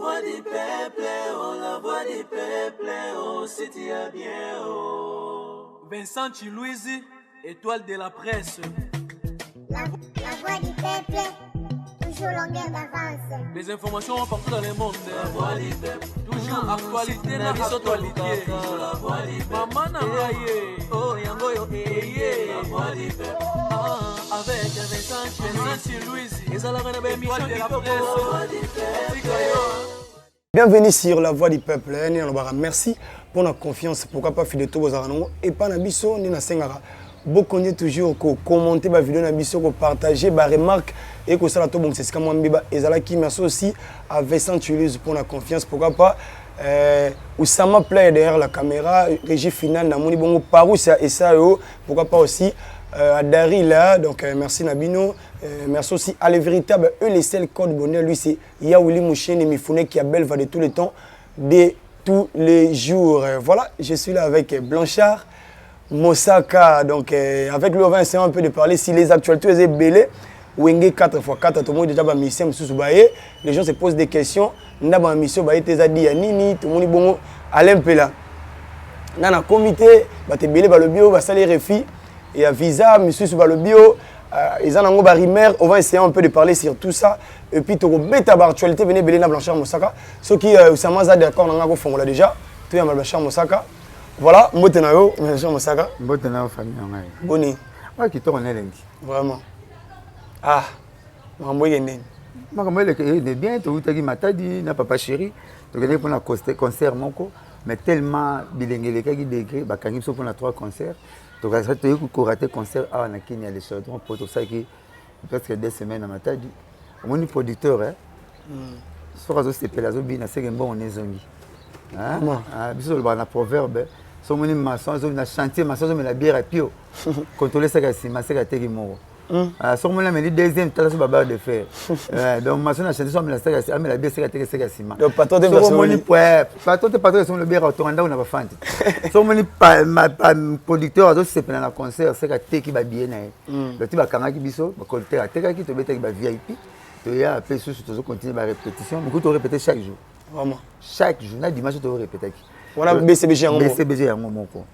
voix du peuple, oh la voix du peuple, oh si tu as bien, oh. Vincent Chiluizi, étoile de la presse. La voix du peuple, toujours longueur d'avance. Les informations partout dans le monde. La voix du peuple, Toujours actualité na actualité. La voix du peuple, Maman na ngai ye. oh yango yo Eye. La voix du peuple, Ah, avec Vincent Vincent Chiluizi, ezalaka na ba émission étoile de la kitoko. presse. La voix du peuple, Tika yo. Bienvenue sur la voix du peuple. Nde nalobaka merci pour la confiance. Pourquoi pas fidèle bozalaka nango epa na biso nde nasengaka bokonde toujours kocommenter bavideo na biso, kopartager baremarque e kosala tobongisa esika mwa mbeba ezalaki. Merci aussi à Vincent Tuluse pour la confiance. Pourquoi pas Oussama Play derrière la caméra, régie finale namoni bongo Parousia Esayo. Pourquoi pas aussi à Dari là, donc merci Nabino. Merci aussi à les véritables, eux les seuls codes bonheur, lui c'est Yaouli Mouchene Mifune qui a belle va de tous les temps, de tous les jours. Voilà, je suis là avec Blanchard Mosaka. Donc avec lui, on va essayer un peu de parler si les actualités sont belé. Wenge 4x4, tout le monde déjà ba mission mususu baye. Les gens se posent des questions. Nda ba mission baye teza di ya nini, tout le monde bongo Alain Mpela. Na comité, bato ebele balobi oyo basali refus ya visa, misusu balobi oyo eza nango barumeur. On va essayer un peu de parler sur tout ça et puis tokobeta baactualité bene ebele na Blanchard Mosaka. Soki Osama aza d'accord na nga, kofongola déjà toyamba Blanchard Mosaka. Voilà, mbote na yo, Blanchard Mosaka. Mbote na yo, famille na ngai. Boni? Oyo kitoko na elengi. Vraiment, ah, makambo ekendeni? Makambo eleke ede bien. Toutaki Matadi na papa chéri, tokendaki mpona concert moko, mais tellement bilenge elekaki degré, bakangi biso mpona trois concert. Toyei korater concert awa na Kini ya Le Chaudron, mpo tosalaki presque 2 semaines na Matadi. Omoni producteur, eh? Soki azosepela, azobina, seke mbongo na ezongi. Biso tolobaka na proverbe: so omoni maçon azobi na chantier, maçon azomela bière ya pio, contrôle saka ya nsima, seka ateki moko. Soki omoni ameli deuxième, tala so babarre de fer. Donc maçon na chantier, so amela saka, amela bière, seka ateki seka ya nsima. Donc, patron te. Soki omoni patron te, patron esomeli bière, otonga ndako na bafante. Soki omoni producteur azosepela na concert, seka ateki babillet na ye. Donc ti bakangaki biso, baproducteur atekaki, tobetaki ba VIP, toya mpe susu, tozocontinue barépétition mokutu, torépété chaque jour. Vraiment? Chaque jour, na dimanche torépétaki. Wana BCBG yango moko? BCBG yango moko,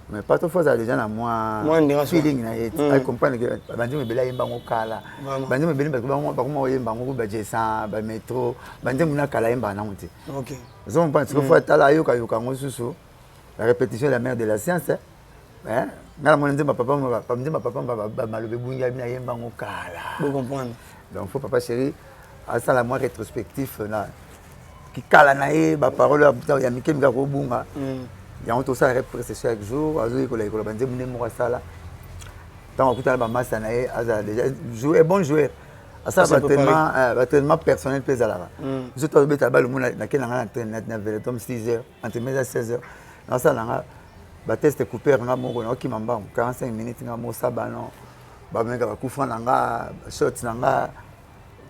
mais pas trop. Azala déjà na mwa Mwa endurance. Feeling na ye, acomprendre ke banzembo ebele ayemba yango kala. Banzembo ebele bato bakoma koyemba yango, bajesan bamétro, banzembo na kala ayembaka nango te. Ozomprendre? Sikoyo fo atala, ayokayoka yango susu. La répétition est la mère de la science, hein. Hein? Nga namoni nzembo ya papa, nzembo ya papa, maloba ebungi, abi nayemba yango kala. Bocomprendre. Donc faut papa chéri asala mwa rétrospectif na kikala na ye, baparole ya mike mike akobunga yango. Tosala rep presque chaque jour, azoyekola yekola banzembo nde moko asala. Ntango akutana bamasa na ye, azala déjà joueur, bon joueur, asala Ase préparé. Baentraînement personnel mpe ezalaka. Biso to azobeta bale, omona nake na nga na Vélodrome 6 heures, entraînement eza 16 heures, nasala nanga batest Cooper nga moko, naokima mbangu 45 minutes nga moko sabano, bameka bakufa na nga, bashot na nga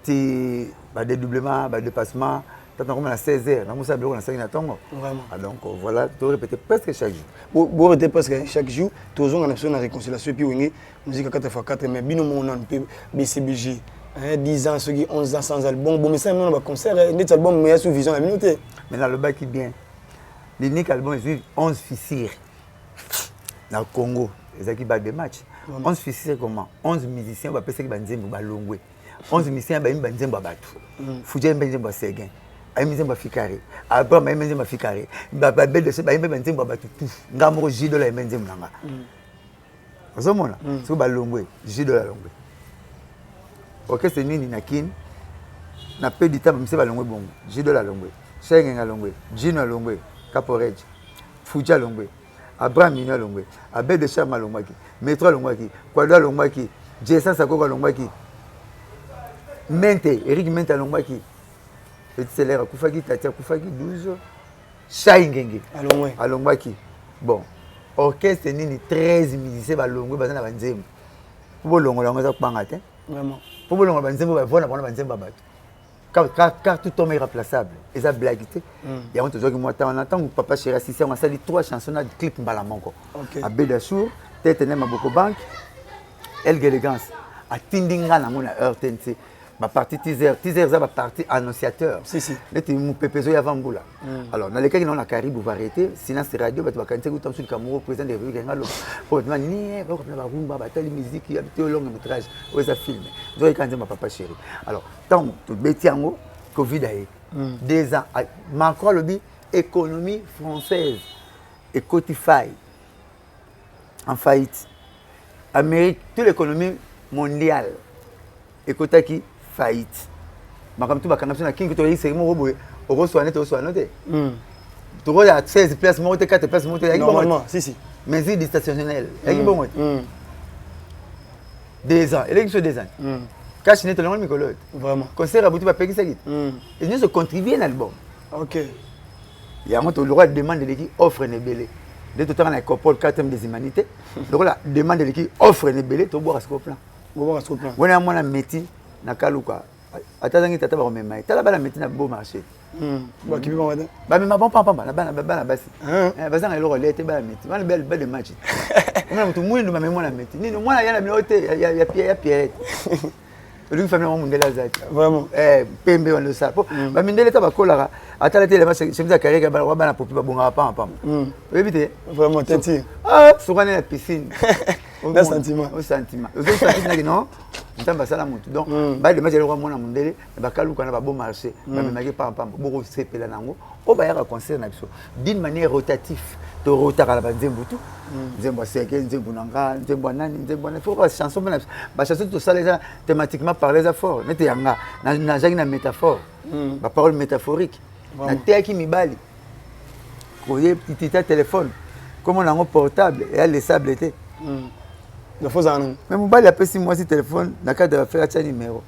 ti badédoublement, badépassement, tata nakoma na 16 heures, namosala biloko nasalaki na ntongo. Vraiment. Ah, donc voilà, to répéter presque chaque jour. Borete presque chaque jour. Tozonga na biso na réconciliation et puis Wenge Musique 4 x 4, mais bino moko nanu mpe BCBG, hein, 10 ans soki 11 ans sans album, bomesana bino na baconcert ndeti album ya sous vision na bino te. Mais nalobaki bien, l'unique album ezwi 11 fissures na Congo ezalaki Balle de Match. 11 fissures comment? 11 musiciens bapesaki banzembo, balongwe. 11 musiciens bayembi banzembo ya bato. Fuji ayembi nzembo ya Seguin, ayembi nzembo ya Fikare, Abraham ayembi nzembo ya Fikare, babedese bayembi banzembo ya bato tout. Nga moko Jidola ayembi nzembo na nga. Ozomona soki balongwe, Jidola alongwe, orchestre nini na Kine na pe du temps bamise balongwe bongo? Jidola alongwe, Shengeng alongwe, Jino alongwe, Caporej Fuji alongwe, Abraham Mino alongwe, Abe de Charme alongwaki, Metro alongwaki, Kwado alongwaki, Jason Sakoko alongwaki, Mente Eric Mente alongwaki, Petit Seler akufaki, Tati akufaki, 12 Shai Ngenge alongwe. Alongwaki. Bon, orchestre nini 13 musiciens balongwe, baza na banzembo? Mpo bolongola yango eza kobanga te. Vraiment. Mpo bolongola banzembo, bavona bango na banzembo ya bato, car tout homme est remplaçable, eza blague te. Yango tozwaki mwa ntango wana, ntango papa chéri asisi yango, asali trois chansons na clip mbala moko. Abeda Sour, Tete ne Maboko Bank, Elge Élégance, atindi nga nango na RTNC. Bapartie teaser, teaser eza bapartie annonciateur. Si, si. Neti mopepe ezoya avant mbula. Alors nalekaki nango na Karibu Variété, Silence Radio, bato bakanisaki uta mosusu likambo moko président de république yanga aloba po bato bani bakopena barumba batali miziki ya te longue métrage oyo eza film nzoyeka nzembo ya Papa Chéri. Alors ntango tobeti yango, Covid aye 2 ans. Macron alobi économie française ekoti faille, en faillite. Amérique, toute l'économie mondiale ekotaki faillite. Makambo tu bakanga biso na kingi, toyei moko boye, okoswana nete oswana te, tokoya 16 place moko te, 4 place moko te, yaki bongo. Normalement, si, si. Mesure distanciationnelle yaki bongo te. 2 ans eleki biso, 2 ans kasi nete olongo mikolo te. Concert abuti bapekisaki te, nyonso contribue na album. Yango to lokola demande eleki offre na ebele, nde totanga na Ecopole 4e des humanités, lokola demande eleki offre na ebele, tobwaka sikoyo plan. Bobwaka sikoyo plan. Wana ya mwana meti na kaluka, ata azangi tata, bakomema ye. Tala bana meti na beau marché. Bakipi bango te. Bamema bon pampamba na bana, bana basi. Bazanga eloko lia te. Bana meti wana ba de match, omona motu mwindu bamemi mwana meti nini, mwana ya na bino te, ya Pierrette. Olingi famille yango, mondele aza te. Pembe wana osala po bamindele ta bakolaka, atala te elema chemise ya carrière wa bana popi babongaka pamba pamba, oyebi te. Vraiment, tenti. Sokani na piscine. Na sentiment. O sentiment ozosentir non, Nzambe asala motu. Donc badema eloko mwana mondele na bakaluka na babeau marché, bamemaki pambapamba. Bokosepela nango oyo bayaka concert na biso d'une manière rotatif, torotaka na banzembo tu, nzembo ya seke, nzembo na nga, nzembo ya nani, nzembo ya nani. Faut bachanson mpe na biso, bachanson tosala eza thématiquement parle, eza fort. Nete ya nga nazalaki na métaphore, baparole métaphorique. Nateyaki mibali koye tita téléphone komona yango portable eya lesable te. Faut ozala nango. Mais mobali apesi mwasi téléphone na cadre ya affaire, atya numéro,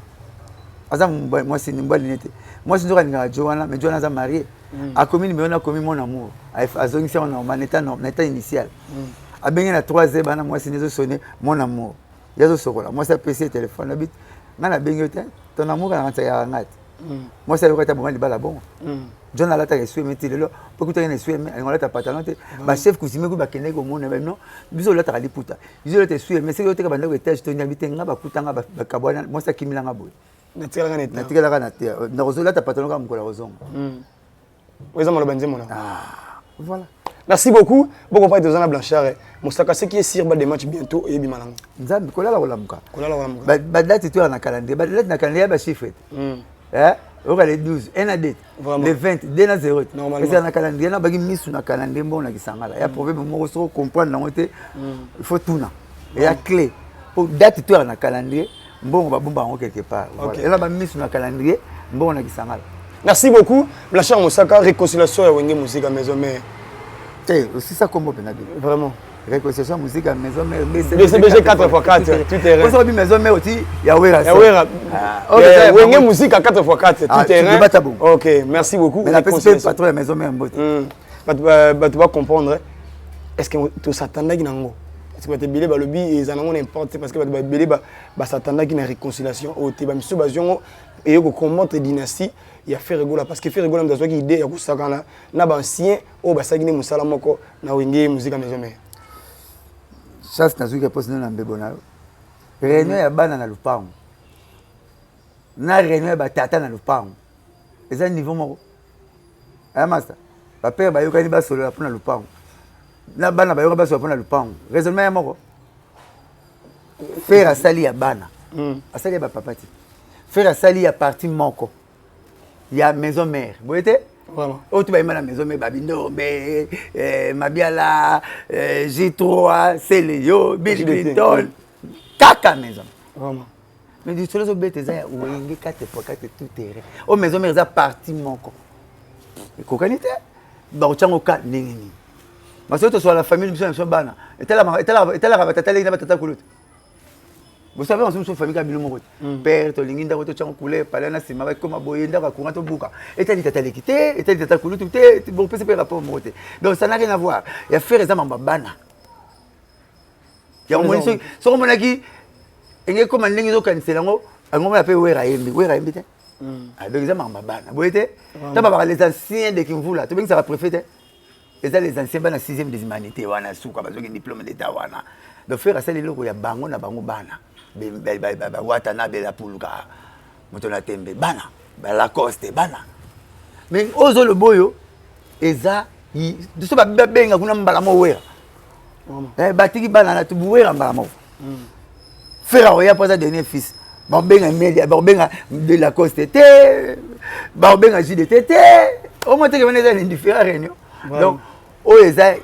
aza mwasi mobali ne te, mwasi nzoka alingaka jo wana, mais jo wana aza marié. Akomi numéro, nakomi mon amour, azongisi yango normal na état initial. Abenge na 3 heures, bana mwasi nezosone mon amour, ye azosokola, mwasi apesi ye téléphone, abi ngai nabengi yo te, ton amour na kanisa yaka ngai te. Mwasi ayoka te, aboma libala bongo. John alataka esweme ti lelo, mpo kutaki na esweme, alingo alata pantalon te. Bachef coutumier kuyi bakendaki komona ba non, biso olataka liputa, biso olata esweme, soki oteka bandako étage to ndiambi te. Nga bakutanga bakabwana, mwasi akimilanga boye. Natikalaka na te, nakozolata pantalon kaka mokolo akozonga. Oyo eza maloba nzembo na. Voilà. Merci beaucoup. Bocomprendre, toza na Blanchard Mosaka, ce qui est sûr, ba de match bientôt eyebima nango. Nzambe, kolala kolamuka. Kolala kolamuka. Badate to ya na calendrier, badate na calendrier ya bachiffre te. Oyoka le 12, 1 na 2, le 20, 2 na 0 te, ezala na calendrier na baki misu na calendrier. Mbongo na kisangala ya proverbe moko, soki comprendre yango te, il faut tuna, eya clé po date to ya na calendrier, mbongo babomba yango quelque part. Ela bamisu na calendrier, mbongo na kisangala. Merci beaucoup, Blanchard Mosaka. Réconciliation ya Wenge Musique Maison Mère. Te, osisa kombo mpena bien. Vraiment. Réconciliation musique ya Maison Mère. BCBG 4x4 tout terrain. Oso bi Maison Mère oti ya Wera. Ya Wera. Wenge Musique à 4x4 tout terrain. Ok, merci beaucoup. Mais la PSP, patron ya Maison Mère, mbote. Bato ba comprendre, est ce que tosatandaki nango? Parce que bato ebele balobi eza nango n'importe, parce que bato ebele basatandaki na réconciliation oyo te. Bamisusu bazwi yango eye kocombattre dynastie ya Ferre Gola, parce que Ferre Gola moto azwaki idée ya kosakana na baancien oyo basalaki nde mosala moko na Wenge Musique ya Maison Mère. Chance nazwiki réponse nino na mbebo na yo. Réunion ya bana na lupango na réunion ya batata na lupango eza niveau moko. Aya master, bapere bayokani basolola mpona lupango, na bana bayoka basolola mpona lupango, raisonnement ya moko. Ferre asali ya bana, asali ya bapapa te. Ferre asali ya parti moko ya Maison Mère boye te, oyo to bayemba na Maison Mère, babindombe, Mabiala, J3, Seleyo, Bill Clinton, kaka Maison. Mais lisolo ezobeta eza ya Wenge 4 x 4 tout terrain. Oyo Maison Mère eza parti moko, ekokani te. Bakotyango ka ndenge nini? Basoki tosola na famille biso na biso bana, etalaka batata leki na batata kulutu. Bosabe banso mosusu, famille kaka bino moko te. Père, tolingi ndako totyango couleur pale na nsima, bakoma boye, ndako ya courant tobuka, etali tata leki te, etali tata kulutu te, bopesi mpe rapport moko te. Donc ça n'a rien à voir. Ya Ferre eza mambo ya bana yango. Moni soki omonaki enge ekóma ndenge ezokanisela yango, yango mona mpe Wera ayembi, Wera ayembi te. Donc eza makambo ya bana boye te. Ta babaka les anciens de Kimvula, tobengisaka préfet te, eza les anciens bana sixième des humanités wana, suka bazwaki diplôme d'état wana. Donc Ferre asali eloko ya bango na bango bana bawata na bela puluka. Moto na tembe bana balacoste bana, mais oyo ozoloba oyo eza so babenga kuna mbala moko Wera, batiki bana na Wera mbala moko. Ferre oya mpo aza dernier fils. Bakobenga Media, bakobenga de Lacoste te, bakobenga JDT te. Omo teke wana eza indifférent réunion. Donc oyo eza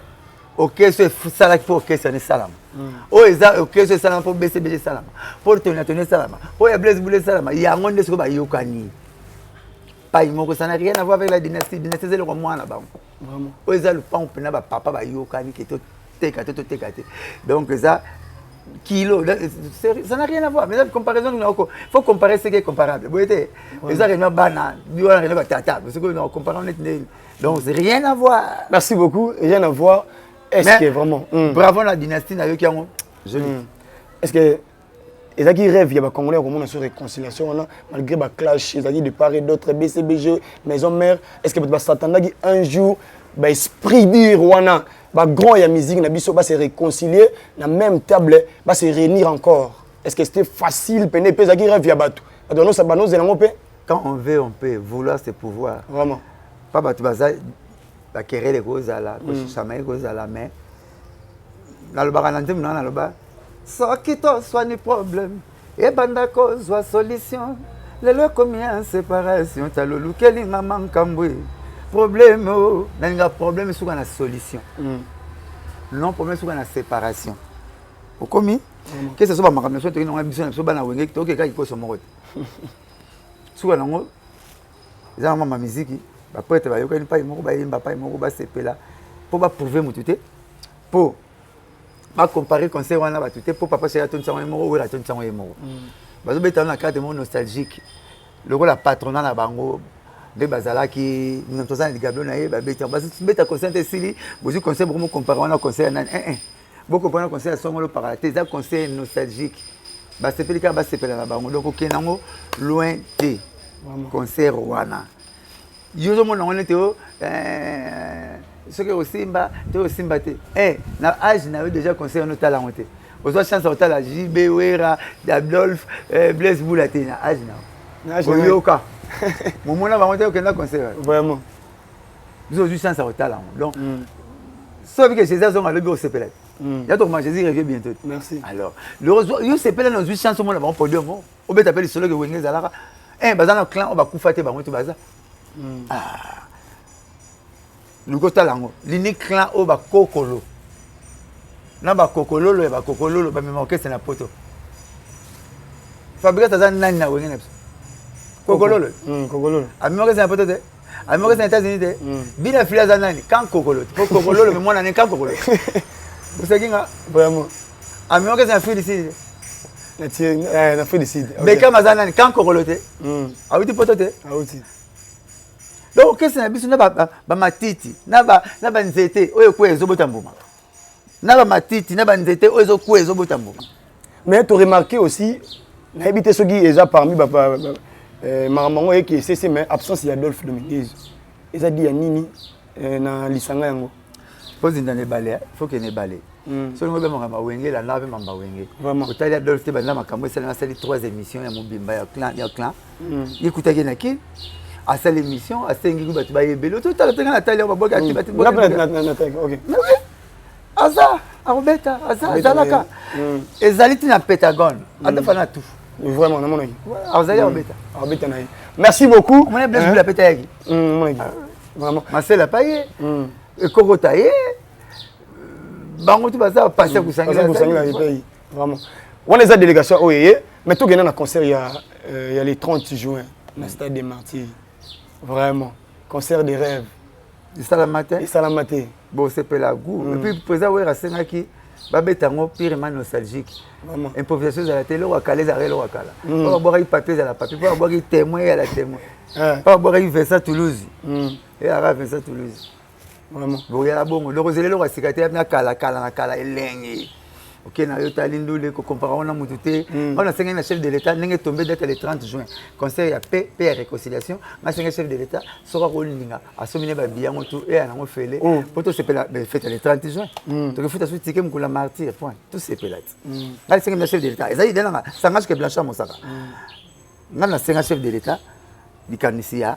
orchestre esalaki mpo orchestre wana esalama, oyo eza orchestre esalama mpo BCBG esalama, mpo Tonatoni esalama, mpo ya Blaise Bula esalama. Yango nde soki bayokani pai moko, ça n'a rien à voir avec la dynastie. Dynastie eza eloko mwana bango. Oyo eza lupango mpena bapapa bayokani ke toteka te, toteka te. Donc eza kilo, ça n'a rien à voir. Mais la comparaison, il faut comparer ce qui est comparable. Boye te eza réunion bana wana, réunion batata, parce que on compare neti ndeni. Donc c'est rien à voir. Merci beaucoup. Rien à voir, est-ce que vraiment Bravo la dynastie, nayoki yango joli. Est-ce que ezalaki rêve ya bacongolais komona sur réconciliation wana, malgré baclash ezalaki de part et d'autre, BCBG, Maison Mère? Est ce que bato basatandaki un jour baesprit dur wana, bagrand ya musique na biso base réconcilier na même table, base réunir encore? Est ce que c'était facile pene mpe ezalaki rêve ya bato, bato banozela yango mpe? Quand on veut, on peut. Vouloir, c'est pouvoir. Vraiment. Pa bato baza bakerele kozala, koshisama ekozala, mais nalobaka na nzembo nanga, naloba soki toswani, problème ebanda kozwa solution. Lelo ekomi ya séparation, tala olukelinga makambo problème o nalinga problème esuka na solution, non problème esuka na séparation. Okomi ke ce soit bamakambo na biso toki nango, biso na biso bana Wenge tokeka kikoso moko te. Suka nango eza na mama miziki, baprêtre bayokani pai moko, bayemba pai moko, basepela mpo baprouve motu te, mpo bacompare concert wana bato te, mpo Papa Chéri atondisa yango ye moko, Wera atondisa yango ye moko. Bazobeta na carte moko nostalgique lokola patronat na bango nde bazalaki. Toza na ligablo na ye, babeta, bazobeta concert te. Esili, bozwi concert, bokomocompare wana concert ya nani? Bokompare na concert ya songolo pakala te. Eza concert nostalgique, basepeli kaka, basepela na bango. Donc okende yango loin te. Concert wana yo ozomona yango neti o soki osimba te, osimba te na age na yo déjà. Concert wana otala yango te, ozwa chance ya kotala JB, Wera, Adolphe, Blaise Bula te na age na yo. Oyoka momona bango te, okenda concert. Vraiment. Biso ozwi chance ya kotala yango. Donc soki ke Jésus azonga alobi, osepela te. Ya tokoma Jésus revient bientôt. Merci. Alors yo sepela na ozwi chance omona bango podium, obeta mpe lisolo ke Wenge ezalaka, baza na clan oyo bakufa te, bango te baza luki otala yango lini clan oyo bakokolo na bakokololo ya bakokololo bamema orchestre na poto. Fabregas aza nani na Wenge na biso? Kokololo. Kokololo. Amema orchestre na poto te, amema orchestre na États-Unis te. Bina fili aza nani? Kan kokolo te, po kokololo me mwana ne kan kokolo oseki nga. Vraiment. Amema orchestre na Afrique du Sud. Na Afrique du Sud. Bekam aza nani? Kan kokolo te, awuti poto te. Awuti. Donc orchestre na biso na bamatiti na banzete oyo ekweya ezobota mbuma, na bamatiti na banzete oyo ezokweya ezobota mbuma. Mais to remarqué aussi, nayebi te soki eza parmi makambo yango eyeki esese, mais absence ya Adolphe Dominguez eza di ya nini na lisanga yango? Mpo zinda na ebale, faut kende ebale. Soki obe makambo awenge, elandaka mpe makambo awenge. Otali Adolphe te, banda makambo esalemi, asali trois émissions ya mobimba ya clan, ya clan. Yekutaki na kini, asali émission, asengi bato bayebeli. Ototala te, nga natali yango, babwaki ati. Aza akobeta, aza azalaka, ezali ntina Pentagone, ata fana tout. Vraiment, namonaki. Azali akobeta. Akobeta na ye. Merci beaucoup. Omoni Blaise Bula apeta yaki. Monaki vraiment. Masela pa ye ekokota ye, bango tu baza pasi ya kosangela epai. Vraiment, wana eza délégation oyo eye. Mais tokenda na concert ya le 30 juin na stade des Martyrs. Vraiment, concert des rêves. Esalama te. Esalama te. Bosepela goût. Et puis président Wera asengaki babeta yango purement nostalgique, improvisation ezala te. Eloko ya kala ezalaka eloko ya kala. Mpo babwakaki papier, ezala papier. Mpo babwakaki témoin, eyala témoin. Mpo babwakaki Vincent Toulouse, eyalaka Vincent Toulouse. Boyala bongo. Donc ozela eloko ya sika te, na kala kala na kala elengi. Oke na yo tali ndule, kocompare wana motu te. Wana nasengaki na chef de l'État, ndenge tombe date le 30 juin, concert ya paix mpe ya réconciliation, nga chef de l'État soki akolinga, asombi ne babiya yango tu, eya nango fele mpo tosepela fête le 30 juin. Tokofuta so ticket mokolo ya Martyr, point. Tosepela ti. Nga lisengaki na chef de l'État, ezali idée nanga, sangage ke Blanchard Mosaka. Nga nasenga chef de l'État likanisi ya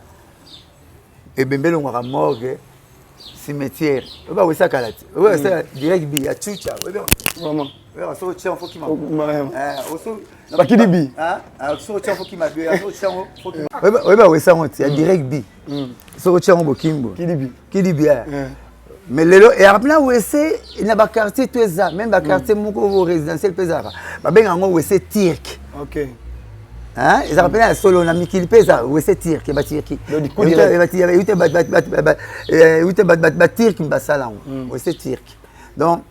ebembe elongwaka morgue, cimetière, oyo bawesa kala te, oyo basala direct bi ya chucha. Vraiment. Oyo soki otia fo kima. Bakidi bi. Soki otia fo kima bi, soki otia fo kima. Oyo bawesa yango te ya direct bi. Soki otia yango bokimbo. Kidi bi. Kidi bi. Mais lelo eyaka mpena wese na baquartier to eza même baquartier moko résidentiel mpe ezalaka, babenga yango WC turc. Ezalaka mpena ya solo na mikili mpe eza WC turc, baturki euta, baturki basala yango WC turc. Donc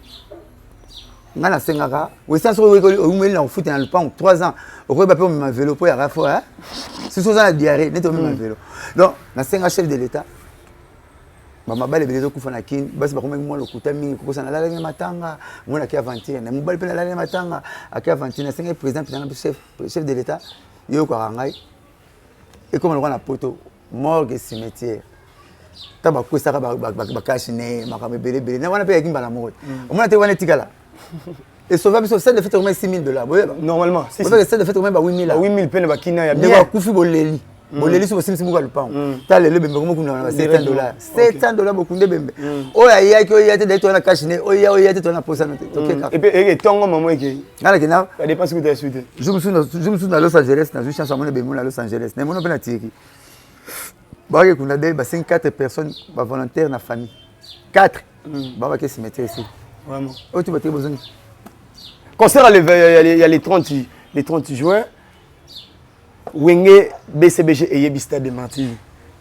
ngai nasengaka WC soki oyumeli na kofuta na lopango 3 ans, okoyeba mpe omema velo mpo yaka fo soki oza na diarrhée neti omema velo. Donc nasenga chef de l'État, bamabala ebele ezokufa na Kini, basi bakomaki mwa lokuta mingi kokosa: nalalaki na matanga, mwana ake aventure na mobali mpe nalalaki na matanga, ake aventure. Nasengaki président mpenza, chef de l'État, yokaka ngai, ekoma lokola na Poto, morgue, cimetière. Ta bakwesaka bakashine makambo ebele ebele na wana mpe yaki mbala moko te. Omona te wana etikala esauva biso. Salle de fête komai 6000 $, boyeba. Normalement. Si salle de fête komai ba 8000. 8000 pene bakina ya. Ndeko akufi, boleli, boleli so bosimisi buka lupango. Ta lelo ebembe komokunda na ba 700 $, 700 $. Bokunde ebembe oyo ayaki, oyo ya te, dai toza na kashine, oyo ya, oyo ya te, toza na posano te, tokeka. Etongo mamo ekei. Nga nakenda. Badépense kuta esu te. Jour mosusu na Los Angeles, nazwi chance amona ebembe na Los Angeles, namono mpe na Turquie. Bakaki ekunda de basengi 4 personnes bavolontaire na famille, 4 babaki cimetière ici. Vraiment. Oyo ti bateki bozongi. Concert ya les 30, les 30 juin, Wenge BCBG eyebi Stade de Martyr,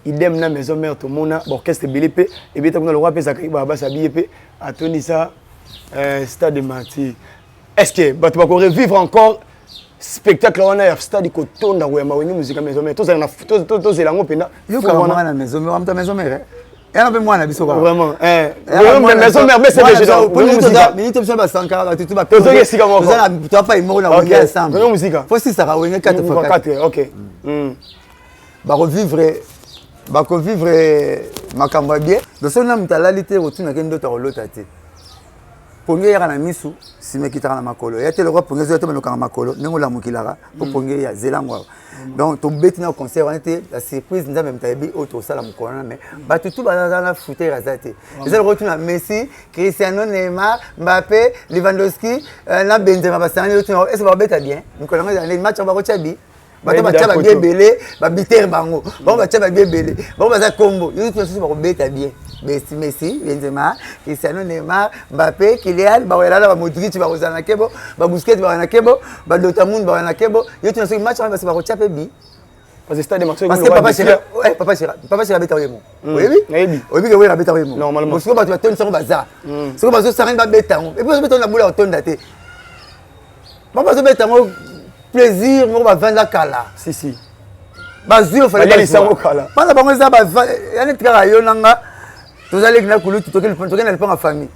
idem na Maison Mère. Tomona baorchestre ebele mpe ebeta kuna, lokwa mpe ezalaki babasi abiye mpe atondisa Stade de Martyr. Est ce que bato bakorevivre encore spectacle wana ya stade kotonda koyamba Wenge Musica Maison Mère? Tozala tozela yango mpenza. Yokaka na Maison Mère, mutu Maison Mère yana mpe mwana biso. Kaka vraiment Maison Mère, BCBG. Minute biso basankara bato tu. Tozongi esika moko. Toapai moko na Wenge ensemble. Wenge Musica. Fo sisaka Wenge 4 fois 4. Ok. Bakovivre makambo ya bien. Donc soki na moto alali te, kotunaki ndoto, akolota te. Pongi eyaka na misu, nsima ekitaka na makolo ya te. Lokwa pongi ezoya te, balokaka makolo ndenge olamukilaka mpo pongi eya zelango awa. Donc tobeti na concert wana te, la surprise Nzambe moto ayebi oyo tosala mokolo wana. Mais bato tu baza na foutere aza te. Eza lokola tuna Messi, Cristiano, Neymar, Mbappé, Lewandowski na Benzema basangani, otuna est ce bakobeta bien mikolo yango? Ezala ndeni match yango, bakotya bi bato batya babi ebele, babitere bango, bango batya babi ebele, bango baza kombo yo tuna susu bakobeta bien. Messi, Messi, Benzema, Cristiano, Neymar, Mbappé, Kylian bakoyala na baModric, bakozala na kebo, baBusquets bakoya na kebo, baDortmund bakoya na kebo. Yo tuna soki match wana basi bakotya mpe bi. Parce que Stade de Martyrs Parce que papa chéri, ouais, papa chéri, papa chéri abeta oye mo. Oyebi? Nayebi. Oyebi ke oye abeta oye mo. Normalement. Sikoyo bato batondisa yango baza. Sikoyo bazosangani babeta yango. Et puis bazobeta na bula kotonda te. Bango bazobeta yango plaisir moko bavanda kala. Si si. Bazwi ofale. Balialisa yango kala. Bana bango eza ya neti kaka yo na nga tozaleki na kulutu, tokende na lipango ya famille,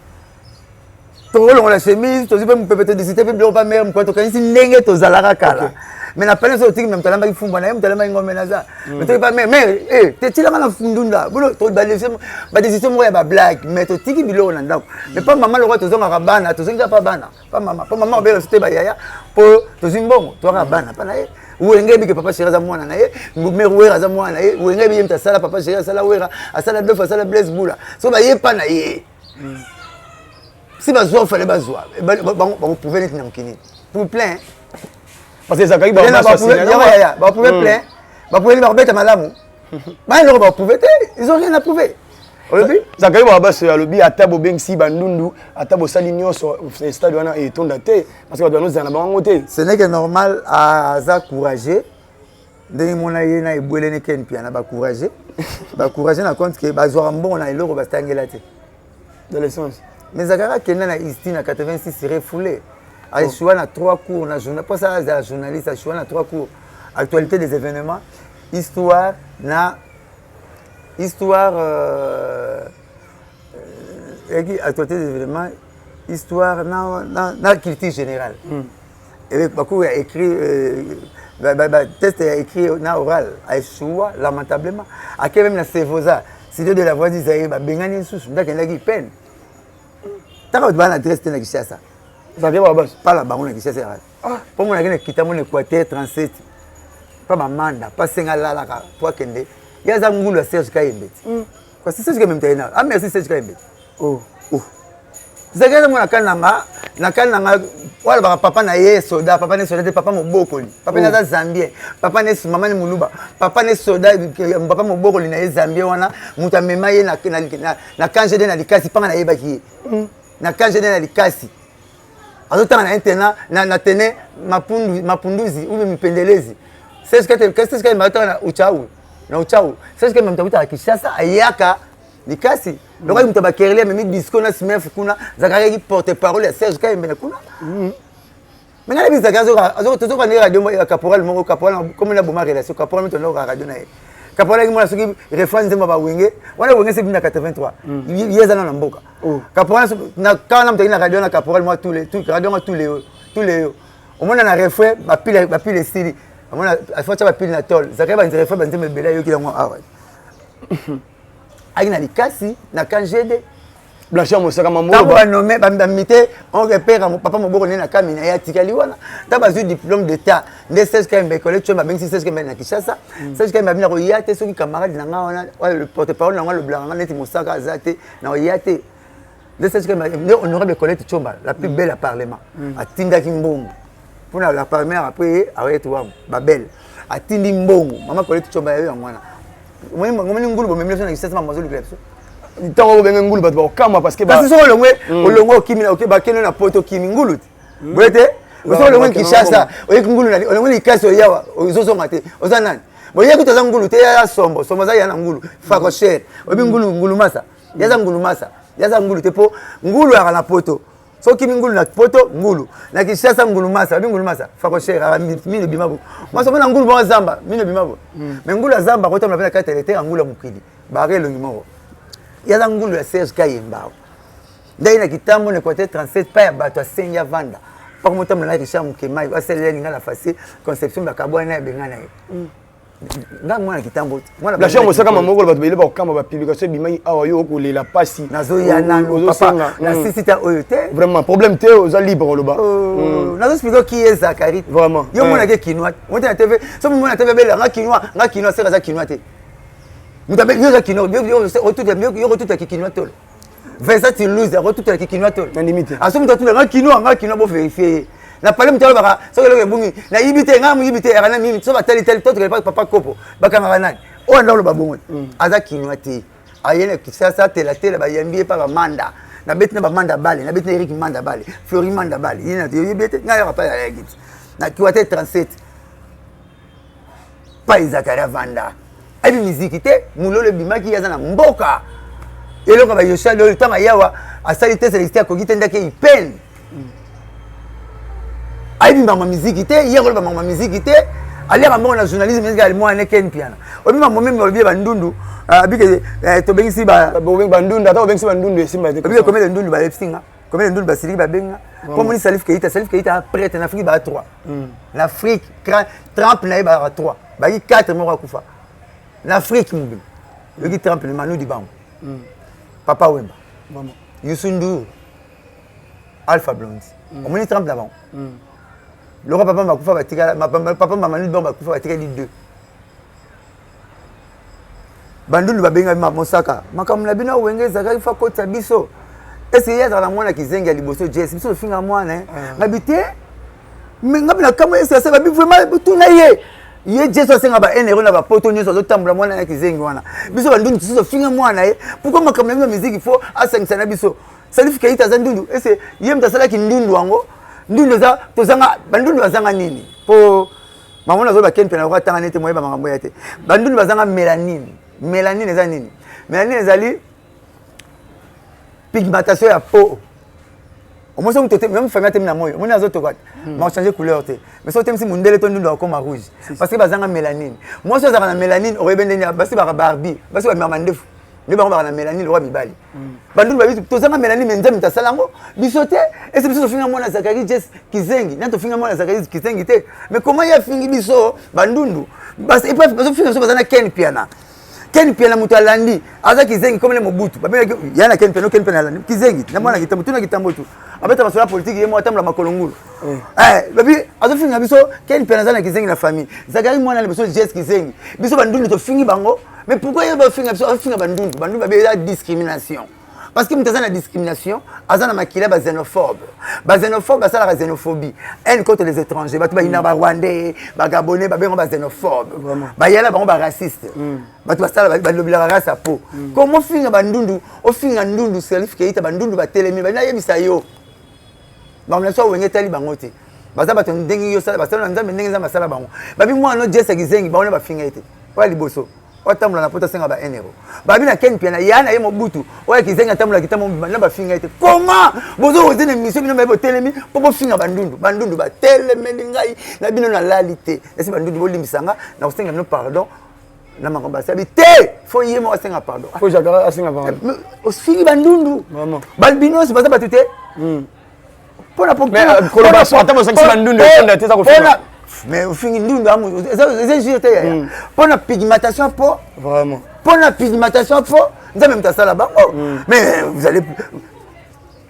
tokolongola chemise, tozwi mpe mopepe, todiscute mpe biloko pa mare mokolo, tokanisi ndenge tozalaka kala. Mais na pene so otiki moto alambaki fumbwa na ye, moto alambaki ngombe naza, mais toki pa mare, mare tetilanga na ndunda bono, badécision moko ya bablague. Mais totiki biloko na ndako, mais pa mama lokola tozongaka bana, tozongika pa bana pa mama, po mama obela biso te bayaya, po tozwi mbongo, toyaka bana pa na ye. Wenge yebi ke papa chéri aza mwana na ye, mare Wera aza mwana na ye. Wenge yebi ye moto asala papa chéri, asala Wera, asala Dof, asala Blaise Bula. So baye pa na ye, si bazwa fale bazwa, bakoprouve neti na mokili pour plein. Parce que ezalaki baprouve plein, baprouve bakobeta malamu, bana eloko baprouve te, ils ont rien à prouver. Olobi. Zakari Babaso alobi ata bobengisi bandundu, ata bosali nyonso, stade wana etonda te parce que bato banozala na bango te. Ce n'est que normal, aza courageux ndenge mona ye na ebwelene Ken Piana, bacourage, bacourage na compte ke bazwaka mbongo na eloko batangela te. Dans le sens. Mais Zakari akenda na ISTI na 86, refoulé, aéchoua na trois cours na journal mpo asala, azala journaliste, aéchoua na trois cours: actualité des événements, histoire na histoire, actualité des événements, histoire na culture générale. Bacours ya écrit, test ya écrit na oral, aéchoua lamentablement. Ake même na Sevoza, studio de la Voix d'Isaïe, babengani lisusu nde akendaki peine. Taka bato baa na adresse te na Kinshasa. Zakari Babaso. Pala bango na Kinshasa mpo monaki na kita mona Équateur 37. Pa bamanda pa senga alalaka po akende. Ye aza ngulu ya Serge Kayembe ti. Kasi Serge Kayembe moto aye na. Ah merci Serge Kayembe. Oh. Oh. Zaki aza mwana kani na nga, na kani na nga wala baka papa na ye soda, papa ne soda te, papa mobokoli. Papa ne aza Zambien, papa ne mama ne muluba, papa ne soda, papa mobokoli na ye Zambien wana, moto amema ye na na na, na KGD na likasi panga nayebaki ye. Na KGD na likasi. Azotanga na internat na na tene mapundu mapunduzi ou mipendelezi. Serge Kayembe, Serge Kayembe azotanga na Uchau, na Uchau. Serge Kayembe moto akutaka Kinshasa ayaka likasi. Lokola moto bakereli amemi disco na smef kuna, Zakari ayaki porte parole ya Serge Kayembe na kuna. Mais ngai nayebi Zakari tozoka ndenge radio ya caporal moko, caporal comme na boma relation, caporal moto ndoko radio na ye. Caporal ayaki mwana soki refrain nzembo ba wenge, wana wenge se bina 83. Ye eza na mboka. Caporal na kana moto na radio na caporal moi tous les tout radio tous les tous les omona na refrain ba pile ba pile esili. Omona afa ba pile na tol. Zakari ba refrain ba nzembo ebele ayoki yango awa. Aki na likasi na KGD. Blanchard Mosaka mambo ntango banome bamite oncle père papa moboko nde na kamina ye atikali wana ntango bazwi diplôme d'état nde Serge Kayembe ekole tio babengisi Serge Kayembe na Kinshasa. Serge Kayembe abina koya te soki camarade na nga wana le porte parole na nga alobelaka nga neti Mosaka aza te na koya te. Nde Serge Kayembe nde honorable Colette Tshomba la plus belle ya parlement atindaki mbongo mpona la première après aoyeti wa babelle atindi mbongo mama Colette Tshomba yayo yango wana omoni ngulu bomemi biso na Kinshasa mama azolukela biso. Ntango obenge ngulu bato bakokamwa parce que kasi soki olongwe olongwe okimi bakende na poto okimi ngulu te boye te. Soki olongwe Kinshasa oyeki ngulu olongwe likasi oyawa ozozonga te oza nani boyeki toza ngulu te ya sombo sombo aza ya na ngulu fakoshere oyebi ngulu ngulu masa yaza ngulu masa yaza ngulu te po ngulu yaka na poto. Soki okimi ngulu na poto ngulu na Kinshasa ngulu masa oyebi ngulu masa fakoshere mino ebima bo masa omona ngulu moko zamba mino ebima bo mais ngulu ya zamba akotambola mpe na kati ya lete ya ngulu ya mokili baka elongi moko yaza ngulu ya Serge Kayembe awa ndai na kitambo na Equateur 37 pa ya bato asengi avanda paka motambola na Richard Mukemai asalela ninga na fasi conception bakabwana ya benga na ye nga mwana kitambo. Blanchard Mosaka mamoko bato bayele bakokamba ba publication ebimaki awa yo okolela pasi. Nazoya nanu papa na sisi ta oyo te. Vraiment problème te, oza libre oloba. Nazo expliquer qui est Zakari. Vraiment. Yo mona ke kinois mona na TV so mona TV bela nga kinois nga kinois sera za kinois te. Mutu abe yo za kinois yo otuta yo otuta ki kinois tolo. Vincent Toulouse akotuta ki kinois tolo. Nandimi te. Aso mutu atula nga kinois bo vérifier ye. Na pale mutu alobaka soki eloko ebungi nayibi te nga moyibi te yaka na mimi so batali tali to tokele papa kopo bakangaka nani oyo anda oloba bongo aza kinois te. Aye na Kinshasa tela tela bayambi ye pa bamanda nabeti na bamanda bale nabeti na Eric Manda bale Flori Manda bale ye na yebi te ngai yaka pa ya kiti na kiwate 37 pa Zakari avanda ayebi miziki te mololo ebimaki ye aza na mboka eloko bayosha lolo ntango ayawa asali te selekite akoki te ndaki ipene ayebi mama miziki te ye koloba mama miziki te aliaka mbongo na journalisme ezali ali mwana ken piana oyebi mama meme olobi bandundu abike tobengisi bandundu ata obengisi bandundu esimba te. Obike combien de ndundu bayebisi nga combien de ndundu basiliki babenga po moni Salif Keita. Salif Keita prêtre na Afrique baa 3 na Afrique Trump na ye baa 3 baki 4 moko akufa na Afrique mobimba oyoki Trump ne Manu Dibango Papa Wemba Youssou N'Dour Alpha Blondy omoni Trump na bango loka papa bakufa batikala papa mama Manu Dibango bakufa batikali 2 bandundu babengami Mosaka makambo na bino wenge ezalaki fa kotisa biso ese ye azalaka na mwana kizengi ya liboso jes biso tofinga mwana ngabi te me ngabi na kambo ese ase babi vraiment tuna ye ye jesu asenga ba 1 euro na bapoto nyonso azotambola mwana ya kizengi wana biso bandundu tosi tofinga mwana ye pourquoi makambo na bino ya miziki fo asangisa na biso. Salif Keita aza ndundu ese ye moto asalaki ndundu yango ndundu eza tozanga bandundu bazanga nini po mama nazoba ken mpe nakoka atanga nete moyeba makambo ya te bandundu bazanga mélanine. Mélanine eza nini? Mélanine ezali pigmentation ya peau. Omoni soki moto même famille atemi na moi omoni azotoka ma changer couleur te mais soki otemisi mondele to ndundu akoma rouge parce que bazanga mélanine. Mwasi ozalaka na mélanine okoyebe ndenge basi baka barbi basi bamema mandefu nde bango baka na mélanine lokola mibali bandundu babi tozanga mélanine mais nzambe tasala yango biso te ese biso tofinga mwana Zakari jes kizengi na tofinga mwana Zakari kizengi te mais comment ye afingi biso bandundu bazofinga biso baza na Ken Piana. Ken Piana moto alandi aza kizengi comme le Mobutu babengaki ya na Ken Piana Ken Piana alandi kizengi na mwana kitambo tuna kitambo tu. Abeta masolo ya politique, ye moko atambola makolo ngulu. Babi azofinga biso. Ken Mpiana aza na kizengi na famille. Zakari mwana liboso, jes kizengi. Biso bandundu tofingi bango, mais pourquoi ye bafinga biso, azofinga bandundu? Bandundu babi eza discrimination, parce que moto aza na discrimination, aza na makila baxénophobe. Baxénophobe basalaka xénophobie, haine contre les étrangers. Bato bayina Barwandais, Bagabonais, babengo baxénophobe, bayala bango baraciste. Bato basala balobelaka race ya po. Komo ofinga bandundu, ofinga ndundu Salif Keita, bandundu batelemi. Nayebisa yo, bango na so awenge etali bango te. Baza bato ndenge yo basala na Nzambe, ndenge Nzambe asala bango. Babi mwana no jesa kizengi, bango na bafinga ye te. Oya liboso oyo atambola na poto, asenga ba 1 euro. Babi na Ken Piana ya na ye Mobutu, oyo kizengi atambolaki ntango mobima na bafinga ye te. Koma bozo oze na émission, bino baye botelemi mpo bofinga bandundu. Bandundu batelemeli ngai na bino, nalali te. Esi bandundu bolimbisa nga na kosenga bino pardon na makambo asabi te. Faut ye moko asenga pardon. Faut Zakari asenga pardon. Ofingi bandundu, bino nyonso baza bato te. Mpona ata bosangisi bandundu, ekonda te, eza kofinga. Mais ofingi ndundu, eza injure te, yaya. Mpona pigmentation mpo Vraiment. Mpona pigmentation mpo Nzambe moto asala bango. Mais vous allez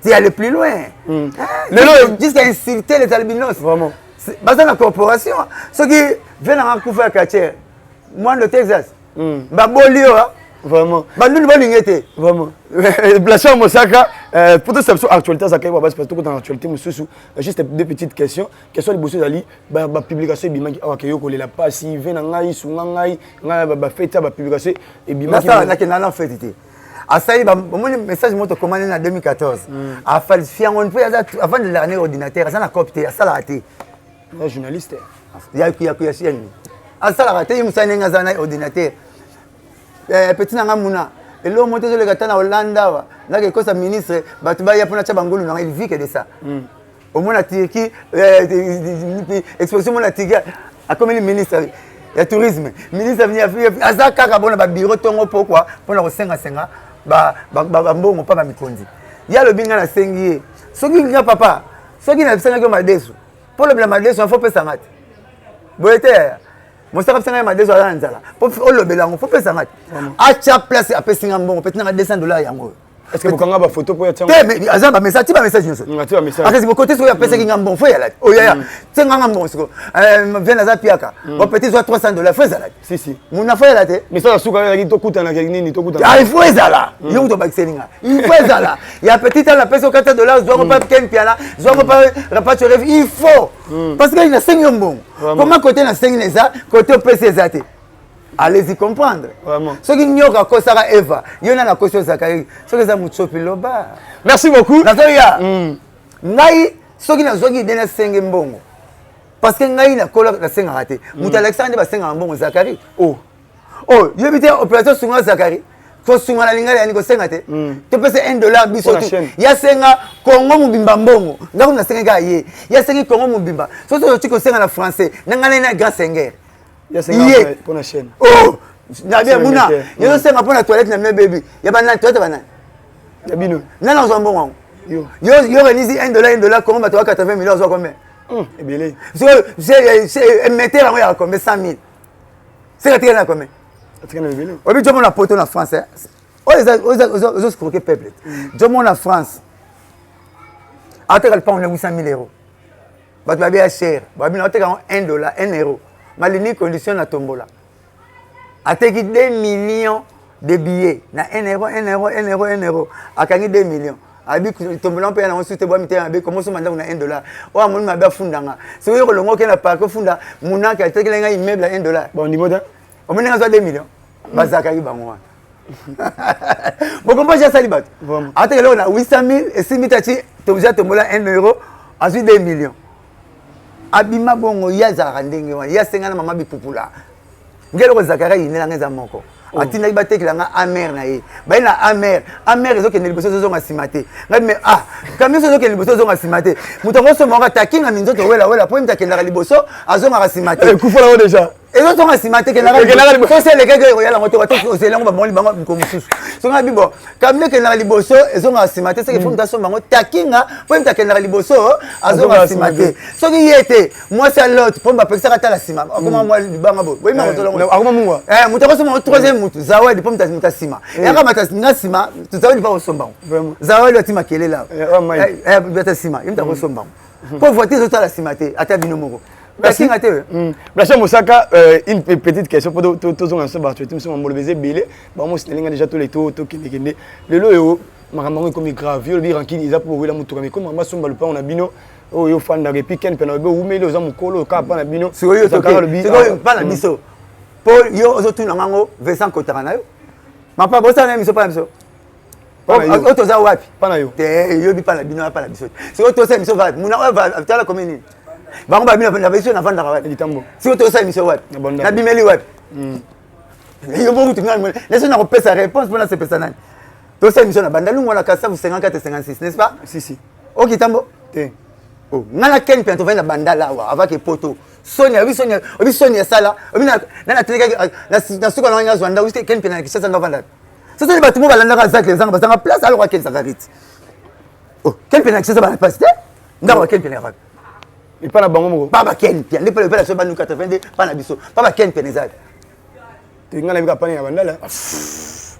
tu aller plus loin. Lelo jusqu'à insulter les albinos. Vraiment. Baza na corporation. Soki ve nanga kufa ya quartier mwando Texas, baboli yo. Vraiment. Bandundu balingi te. Vraiment. Blanchard Mosaka, pour tout ça, actualité, ça parce que dans l'actualité mosusu, juste deux petites questions. Question liboso ezali ba publication ebimaki awa ke yo kolela pasi ve na ngai, sunga ngai, ngai ba fête, ba publication ebimaki. Nasala nakenda na fête te. Asali, omoni message moko tokomani na 2014, afalsifie yango mpo aza avant de l'année ordinateur, aza na cope te, asalaka te. Ya journaliste. Ya nini asalaka te? Ye mosala ndenge aza na ordinateur. Petit na nga muna eloko moko te ezoleka ta na Hollande awa, naka ekosa ministre, bato baya mpona tia bangolu nanga. Il vit que de ça. Omona Turquie, exposition, mona Turquie, akomeli ministre ya tourisme, ministre aza kaka bona babiro ntongo pokwa mpona kosengasenga bambongo mpa bamikonzi. Ye alobi ngai nasengi ye, soki nga papa, soki nasengaki yo madesu mpo olobela madesu, faut pesanga te boye te. Mosaka pesanga ye madesu, aza na nzala, mpo olobela yango faut pesanga te. Atya place, apesi nga mbongo, peti nanga 200 $ yango oyo. Est ce que bokanga bafoto mpo ya te? Mais aza bamessage, ti bamessage nyonso. Ati bamessage. Akasi bokote soki apesaki nga mbongo, faut eyala te. Oyaya te nganga mbongo siko viens, aza piaka bo petit, zwa 300 $, faut ezala te. Si si. Muna faut eyala te. Message ya suka ezalaki tokutanaka nini, tokutana. Ah, il faut ezala yo moto obakiseli nga, il faut ezala ya petit ala napesi yo 400 $, zwango pa Ken Piana, zwango pa Rapacho Rêve. Il faut, parce que nasengi yo mbongo. Comment côté nasengi na eza, côté opesi eza te? Allez-y comprendre. Soki nyoka akosaka Eva, yo nani akosi yo Zakari? Soki eza mutsopi, loba. Merci beaucoup. Nazoya. Ngai soki nazwaki idée nasenge mbongo, parce que ngai nakola nasengaka te. Moto alakisaka nde basengaka mbongo, Zakari. Oh. Oh, yebi te opération sunga Zakari, kosunga na lingala yani kosenga te. Topesa 1 dollar biso Pour la tu chaîne. Yasenga Kongo mobimba mbongo, nga kuna nasengi kaka ye, yasengi Kongo mobimba. Soki oti kosenga na français na ngai na grand seigneur. Yasenga Ye. mpo na chaîne. Oh, nabi Senga muna te. yo osenga mpo na toilette na bino bebi ya banani, toilette ya banani? Ya bino. Nani azwa mbongo yango? Yo. Yo renisi 1 dollar, 1 dollar Kongo, bato wa 80 millions, azwa combien? Ebele. Metteur yango yaka combien? 100 000. Seka tika na combien? Atika na ebele. Oyebi jomo na poto na France, eh? Oyo ezoescroquer peuple. Jomo na France ateka lipango na 800 000 euros, bato babi ya cher, babi na oteka yango 1 dollar, 1 euro malini condition na tombola. Ateki 2 millions de billets na 1 euro, 1 euro, 1 euro, 1 euro, akangi 2 millions. Abi tombola mpe yango susu te, bwa mitema mabe. Komosomba ndako na 1 dollar, oyo amoni mabe afundanga. Soki oyo kolongo oke na parke, ofunda munaki atekeli ngai immeuble ya 1 dollar. Bon niveau te. Omoni ndenge azwa 2 millions, bazalakaki bango wana bokomposi asali bato. Vraiment. Atekeli oyo na 800 000, esimbi tati tobza tombola 1 euro, azwi 2 millions, abima bongo. Ye azalaka ndenge wana, ye asenga na mama bipupula. Nge eloko Zakari ayinelanga eza moko. Atindaki batekela nga amer na ye, baye na amer, amer ezokende liboso, ezozonga nsima te. Ngai me ah, camion so ezokende liboso, ezonga nsima te, moto akosomaka takinga minzoto welawela mpo ye moto akendaka liboso, azongaka nsima te. Ekufa nango déjà. Ezozonga nsima te, Ekendaka liboso. Sosi elekaki ekoyala yango te, wate ozela yango bamoni bango miko mosusu. Soki nga bibo camion ekendaka liboso, ezongaka nsima te, seke fo moto asomba yango takinga mpo ye moto akendaka liboso azongaka nsima te. Soki ye te, mwasi ya Lot, mpo bapekisaka tala nsima, akoma mwa libanga boye, boyima kotolongo. Akoma mungwa. Moto akosomba yango troisième, motu Zawadi, mpo moto nsima yaka mata nga nsima, Zawadi mpo akosomba yango. Vraiment. Zawadi ati makelele Eh, oh, Mike. Awa nsima ye moto akosomba yango, mpo voiture ezotala nsima te, ata bino moko takinga te. Blanchard Mosaka, une petite question pour tozonga so bato ete mosu mambolo eza ebele, bango sinalinga déjà tole tokendekende. Lelo oyo makambo yango ekomi grave. Yo olobi rancune eza mpo bowela motuka, mais komi basomba lopango na bino oyo ofandaka, et puis ken mpe na obe owumeli, oza mokolo kaka mpa na bino. Sikoyo Zakari alobi, sikoyo ah, mpa na biso, mpo yo ozotuna ngango, Vincent kotaka na yo mapa bosala na biso mpa na biso. Mpa na yo. Oyo toza wapi? Mpa na yo. Te, yobi mpa na bino, mpa na biso te. Sikoyo tosala biso wapi? Muna oyo tala komi nini, bango babino na biso navandaka wapi? Litambo. Sikoyo tosala biso wapi? Na Bandal. Nabimeli wapi? Yo moko kutu neso nakopesa réponse mpo nasepesa nani. Tosala biso na Bandalungu wana, Kasavu 54 56, n'est-ce pas? Si si. Okitambo. Te. Oh, nga na ken mpe tovandi na Bandala awa avake poto soni obi soni obi soni esala obi na natelekaki na suka na nga azwa ndako ken mpe na Kinshasa nga vanda. Sosoli bato mo balandaka Zak ezanga bazanga place aloko akendisaka riti. Oh, ken mpe na Kinshasa bana place te, ndako ya ken mpe na wapi? Epa na bango moko. Pa baken mpe nde mpe na biso banu 82 pa na biso pa baken mpe na eza. Te, nga nayebi kaka pani na Bandala,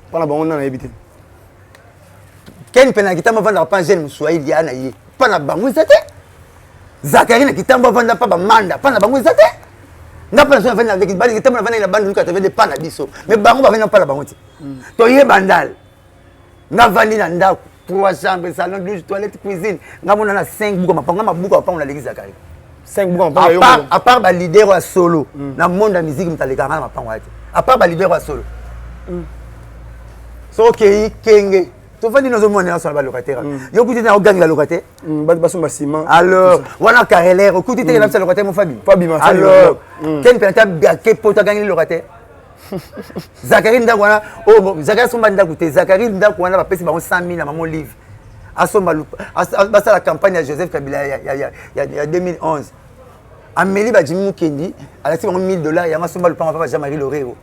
mpa na bango nda nayebi te. Ken mpe na Kitambo avandaka pa jeune moswahili ya na ye, mpa na bango eza te. Zakari na Kitambo avanda mpa bamanda, mpa na bango eza te. Nga mpa na biso navandi na Kitambo, navandi na Bandundu 82 mpa na biso, mais bango bavandi na mpa na bango te. Toyeba ndale, nga vandi na ndako trois chambres, salon, douche, toilette, cuisine, nga mona na 5 buka mapango, nga mabuka mapango naleki Zakari. 5 buka mapango yo À part, moko. À part baleader ya solo na monde ya musique, moto alekaka nga na mapango ya te, à part baleader ya solo. So okei kenge tovandi, nazomona nyonso na balocataire. Yo kuti te na ogangela locataire. Bato basomba nsima. Alors wana carrelere okuti te, na bisa locataire mo Fabi. Fabima, Fabi, Alors ken mpe ata ake poto agangeli locataire Zakari ndako wana. Oyo Zakari asomba ndako te, Zakari ndako wana bapesi bango 100 000 na mama Olive asomba basala campagne ya Joseph Kabila ya 2011. Ameli bajimi Mukendi alati bango 1000 $, yango asomba lupango papa Jean Marie Lorero.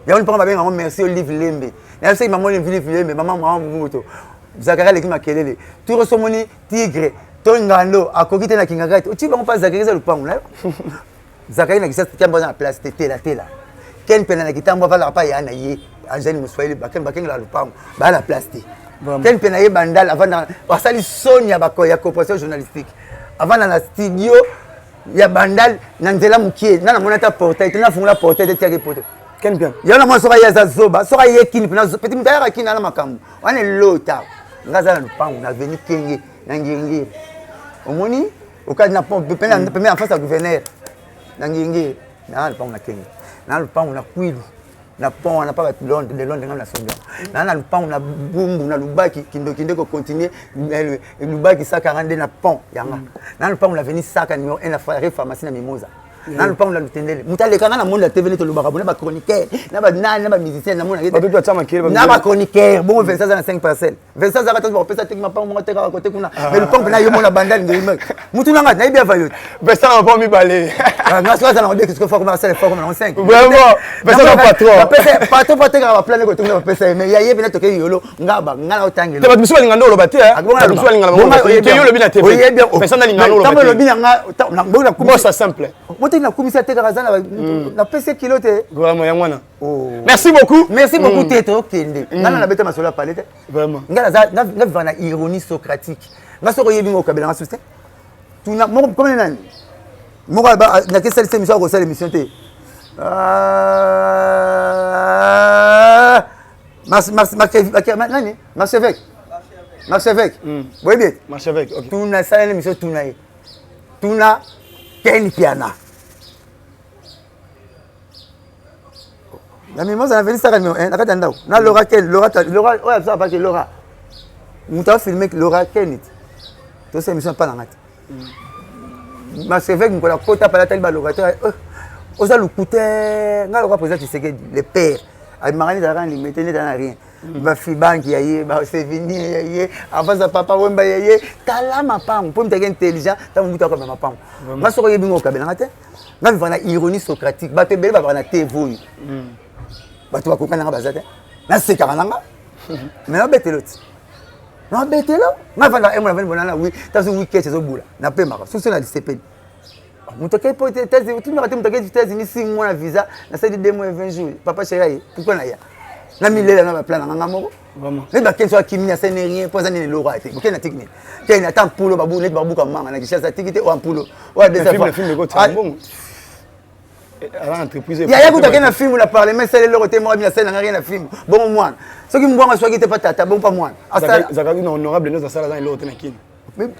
Yango lupango babenga yango Merci Olive Lembe. Nayebisaki mama Olive Lembe, mama mama Mobutu, Zakari aleki makelele turo. So omoni tigre to ngando akoki te na kingaka te, otii bango mpa Zakari, eza lupango na yo. Zakari na Kisasa Kitambo aza na place te, tela tela. Ken mpe na Kitambo avalaka pa ya na ye Angèle Moswahili, bakengela lupango baya na place te. Ken mpe na ye Bandal avanda, asali soni ya ya corporation journalistique, avanda na studio ya Bandal na nzela mokie nga namoni ata portail te, nafungola portail te, tiaki poto. Ken Mpe yango namoni soki aye aza zoba, soki aye kini mpena petit moto ayaka kini ana makambo wana elota. Nga aza na lupango na veni Kenge na Ngiri-Ngiri, omoni okati na pembeni en face ya gouverneur na Ngiri-Ngiri, na lupango na Kenge, na lupango na Kwilu na pont wana pa bato Londres de Londres, nga nasombi yango. Na lupango na Bumbu na Lubaki, kindoki nde kocontinue Lubaki Sakara nde na pont yanga. Na lupango na veni Saka numéro 1 na rue pharmacie na Mimosa, na lupango na Lutendele. Moto aleka nga na monde ya TV nde tolobaka bona bachroniqueur na banani na bamusicien bato batia makele. Na bachroniqueur bongo. Vincent aza na 5 parcelle, Vincent azaka te, bakopesa teki mapango moko tekaka kote kuna, mais lupango mpena yo mona Bandali ngeli mutu nanga nayebi ava yo te. Vincent na mapango mibale. Nga soki aza na kodeki sikoyo fakoma asala fakoma nango 5. Vraiment, Vincent na patron. Patron po atekaka baplane kote kuna bapesa ye, mais ya ye mpena tokei yolo ngaba nga na otangela. Te, bato mosusu balinga nde oloba te, bato mosusu balinga na bango te. Yo olobi na TV, Vincent nalinga nde oloba te. Olobi na nga. Bosa simple. Moteki nakumisi atekaka aza napesi kilo te. Vraiment, yango wana. Merci beaucoup. Merci beaucoup te, tokende. Nga na nabeta masolo ya pale te. Vraiment. Nga naza nga vivre na ironie socratique. Nga soki oyebi nga okabela nga susu te. Tuna moko komene nani moko nakesalisa émission, akosala émission te. Nani, Marchevêque, Marchevêque, boyebi ete Marchevêque, ok. Tuna esaleli émission, tuna ye, tuna Ken Piana na Mimosa na venisaka numéro 1 na kati ya ndako na Lora Ken, Lora, Lora oyo abiso apaki Lora, moto afilme Lora Ken tosala émission mpa na nga te. Marchevêque mokolo akota pala atali balocataire, oza lukute. Nga loka président Tshisekedi le père abimaka neti azalaka na limete neti aza na rien. Bafibanki ya ye, basevenir ya ye, avance Papa Wemba ya ye. Tala mapango mpo mutaki intelligent ntango mutu akaba mapango. Nga soki oyebi ngo okabelanga te. Nga vivaka na ironie socratique. Bato ebele babaka na TV oyo, bato bakoka nanga baza te. Nasekaka nanga, mais nabetelo ti nabetelo. Nga vanda emo navandi bonana wi tazo weekend ezobula, napemaka soso na lisepeli. Moto akei po tunaka te. Moto akei États-Unis 6 mois na visa, nasali 2 mois et 20 jours. Papa chéri aye, pourquoi naya na milela na baplan na nganga moko neti bakeni so akimi asali rien mpo aza nini eloko aya te. Bokeni na tiki nini keni ata mpulo babu neti babuka manga na Kinshasa tiki te oyo mpulo oyo. Yaya kuta ake na filme na parlement, esali eloko te. Moko bino asali nanga rien na filme. Bongo mwana soki mbwanga aswaki te pa tata, bongo pa mwana. Azalaki na honorable nyonso asala, aza eloko te na Kini.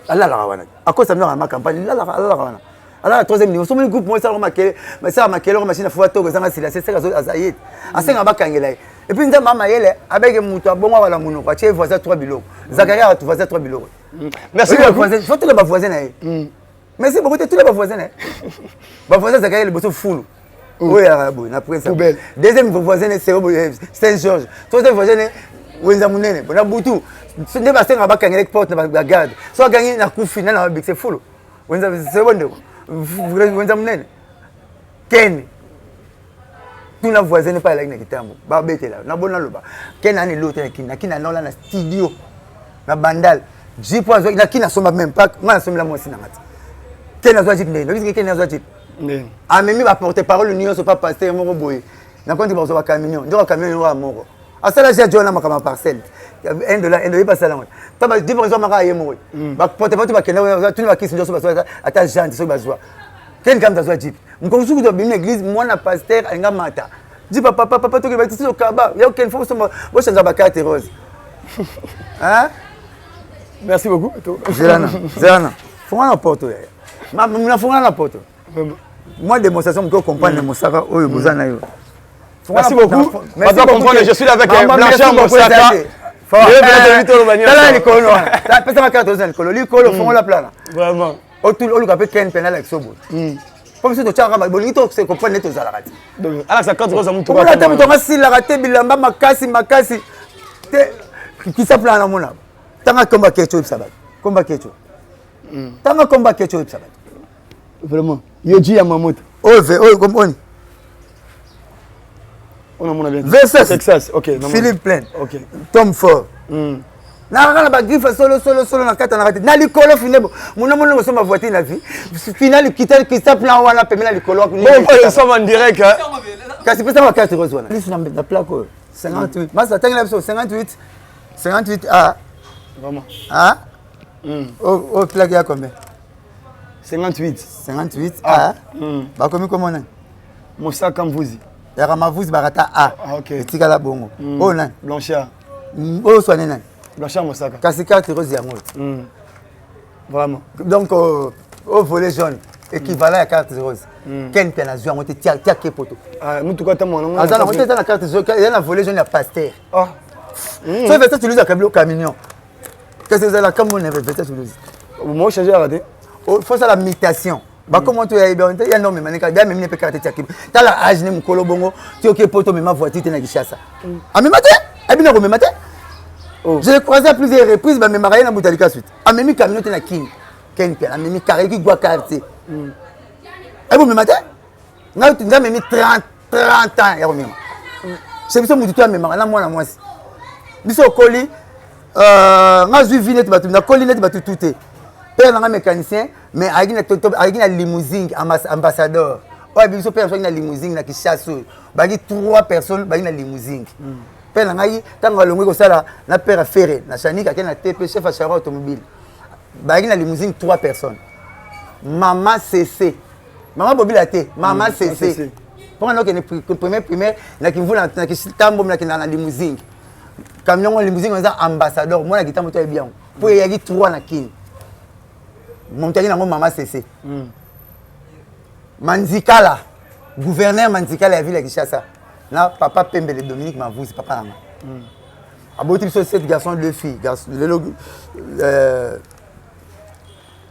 Alalaka wana, akosa bino na campagne. Alalaka, alalaka wana, alala troisième niveau. Somoni groupe moko esalaka makele, esala makele oko machine afuwa toko ezanga sila seseka aza ye te, asengaka bakangela ye. Et puis Nzambe amayele abeke moto abongo awala monoko atie voisin trois biloko. Zakaria atu voisin trois biloko. Merci beaucoup. Faut tuna bavoisin na ye. Merci beaucoup te. Tuna bavoisin na ye. Bavoisin Zakaria, liboso fulu oyo eyaka boye na prince. Deuxième voisin ne seo boye Saint Georges. Troisième voisin ne wenza monene na butu nde basengaka bakangela porte na bagarde. So akangi nakufi nana babikise fulu wenza seo ndeko wenza monene. Ken, tuna voisin epai alaki na kitambo babetela na bona naloba. Ken ani elo te na Kini, na Kini anola na studio na Bandal. Jeep oyo azwaki na Kini, asomba même pas. Nga nasombela mwasi nanga te. Ken azwa jeep ndenge nobisiki. Ken azwa jeep, amemi baporte parole nyonso pa pasteur moko boye na konti, bakozwa bacamion nzoka camion yango ya moko asala ja jona makambo ya parcelle 1 dollar 1 dollar yeba asala yango ta badifference maka ye moko. Baporte parole bakenda tuni bakisi nyonso bazwa ata jante soki bazwa. Ken kamta azwa jeep mokolo soki abimi na église, mwana pasteur alinga mata jeep. Papa, papa, toki batisi okaba ya okende fo bochange bacarte rose, hein? Merci beaucoup. Zelana, zelana, fonga na porte oyo, na fonga na porte. Moi démonstration moke comprendre mosaka oyo boza na yo. Merci beaucoup. Bato comprendre, je suis là avec Blanchard Mosaka. Tala likolo wana, pesaka carte oza likolo, likolo fongola plana. Vraiment. Oluka mpe ken mpe nalakisa boye po biso totyaka bolingi to comprendre nde tozalaka te. Alakisa carte rose mutu. Omona te moto anga asilaka te bilamba makasi makasi te. Kisa plana namona. Tanga komba kecho, oyebisa bato komba kecho. Tanga komba kecho, oyebisa bato. Vraiment, Yoji ya Mamoto. Oyo ve oyo kombo oni? On amona bien. V6. Texas, OK. Philippe Plein. OK. Tom Ford. Nakaka na bagriffe solo solo solo na kati na kati na likolo finebo mona mona kosomba voiture na vie final. Kita kita plan wana pembe na likolo. Bon, nous sommes en direct, hein. Kasi pesa ba carte rose wana lisu na plaque oyo 58 masa tangela biso 58 58 a. Vraiment. A oyo plaque ya combien? 58. 58 a. Bakomi komona. Mosaka Mvuzi. Yaka Mavuzi bakata a. Ah, ok. Etikala bongo. Oyo nani? Blanchard. Oyo swane nani? Blanchard Mosaka. Kasi carte rose yango. Vraiment. Donc oyo volet jaune, équivalent ya carte rose. Ken mpe nazwi yango te, tia tia ke poto. Ah, mutuka ata mwana. Aza nango te, eza na carte jaune, eza na volet jaune ya pasteur. Ah. So Vincent Toulouse akabi camion, kasi ezala kambo na Vincent Toulouse. Mo changer yaka te. Faut sala mutation bakoma to yayebi yango te. Ya ndo omema neka ya memine mpe carte tiaki. Tala age ne mokolo bongo ti oke poto omema voiture te na Kinshasa. Amema te, ayebi na komema te. Je l'ai croisé à plusieurs reprises, bamemaka ye na butalika suite. Amemi camion te na Kini. Ken mpe amemi carré gwa quartier, ayebi omema te. Ngai nga amemi 30 30 ans ya komema se biso motu to amemaka na mwana mwasi. Biso okoli nga zwi vi neti bato nakoli neti bato tu te. Père nanga mécanicien, mais ayaki na limousine ambassadeur oyo ayebi biso. Père azwaki na limousine na Kinshasa oyo bayaki trois personnes, bayaki na limousine. Père na ngai ntango alongwi kosala na père afere na chanik, ake na TP, chef ya charroi automobile, bayaki na limousine trois personnes. Mama cc, mama bobila te, mama cc mpo nga nakokende premier primaire na Kimvula na Kitambo, nakendaka na limousine camion ngo. Limousine eza ambassadeur, mwana Kitambo to ayebi yango mpo eyaki trois na Kini. Moto ayaki nango mama cc Manzikala, gouverneur Manzikala ya ville ya Kinshasa na papa Pembele Dominique Mavuzi, papa nanga. Aboti biso sept garçons, deux filles. Lelo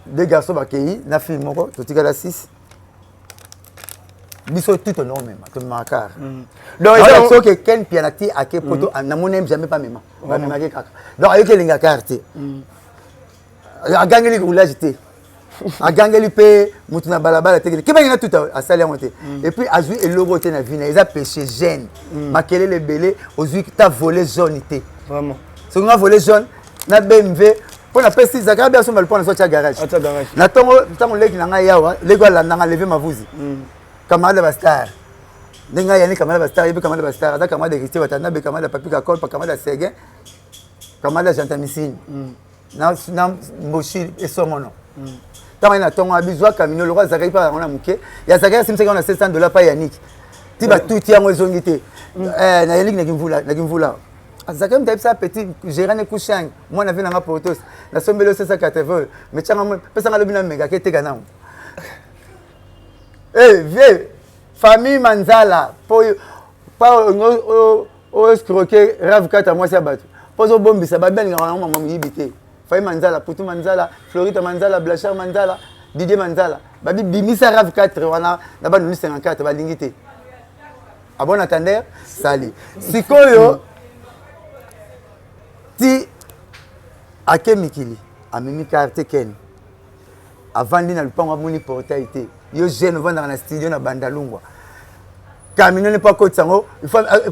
deux garçons bakei na fille moko, totikala six. Biso tout tonomema, tomemaka car. Donc eza soki Ken Piana ti ake poto, namoni jamais pas mema, bamemaki kaka. Donc ayoki elinga car te, agangeli roulage te, agangeli mpe motu na balabala te, kebaki na tuta asali yango te. Et puis azwi eloko te na vie na, eza péché gêne, makelele ebele, ozwi ta volet jaune te. Vraiment. Soki nga volet jaune na BMW mpo napesi Zakari be asomba lupango na so atya garage. Atia garage. Na ntongo, ntango leki na ngai yawa, leki alandanga leve mavuzi, camarade ya bastar, ndenge ngai yani camarade ya bastar, yebi camarade ya bastar, aza camarade ya Héritier Watanabe, camarade ya Papi Kakol, camarade ya Seguin, camarade ya Gentamisine na Mboshi esongono. Ntango ye na ntongo abizwa kamino lokwa Zakari mpe yango na moke ya Zakari, asimisaki yango na 700 $ pa Yannick, ti batuti yango ezongi te. Na Yannick na Kimvula, Zakari moto ayebisa petit gérant ne kushangi mwana vi nanga Portos, nasombeli yo 780, mais tianga pesanga lobi na meka ke teka nango. Eh vieux, famille Manzala, po pa oescroquer RAV 4 mwasi ya bato mpo ozobombisa, babelingaka yango mama moyibi te. Famille Manzala, Putu Manzala, Florita Manzala, Blachard Manzala, Didier Manzala, babi bimisa RAV 4 wana na banunu 54, balingi te. À bon entendeur, sali sikoyo ti ake mikili, amemi carte. Ken avandi na lupango, amoni portail te. Yo jeune ovandaka na studio na Bandalungwa, camion mpo akotisa yango,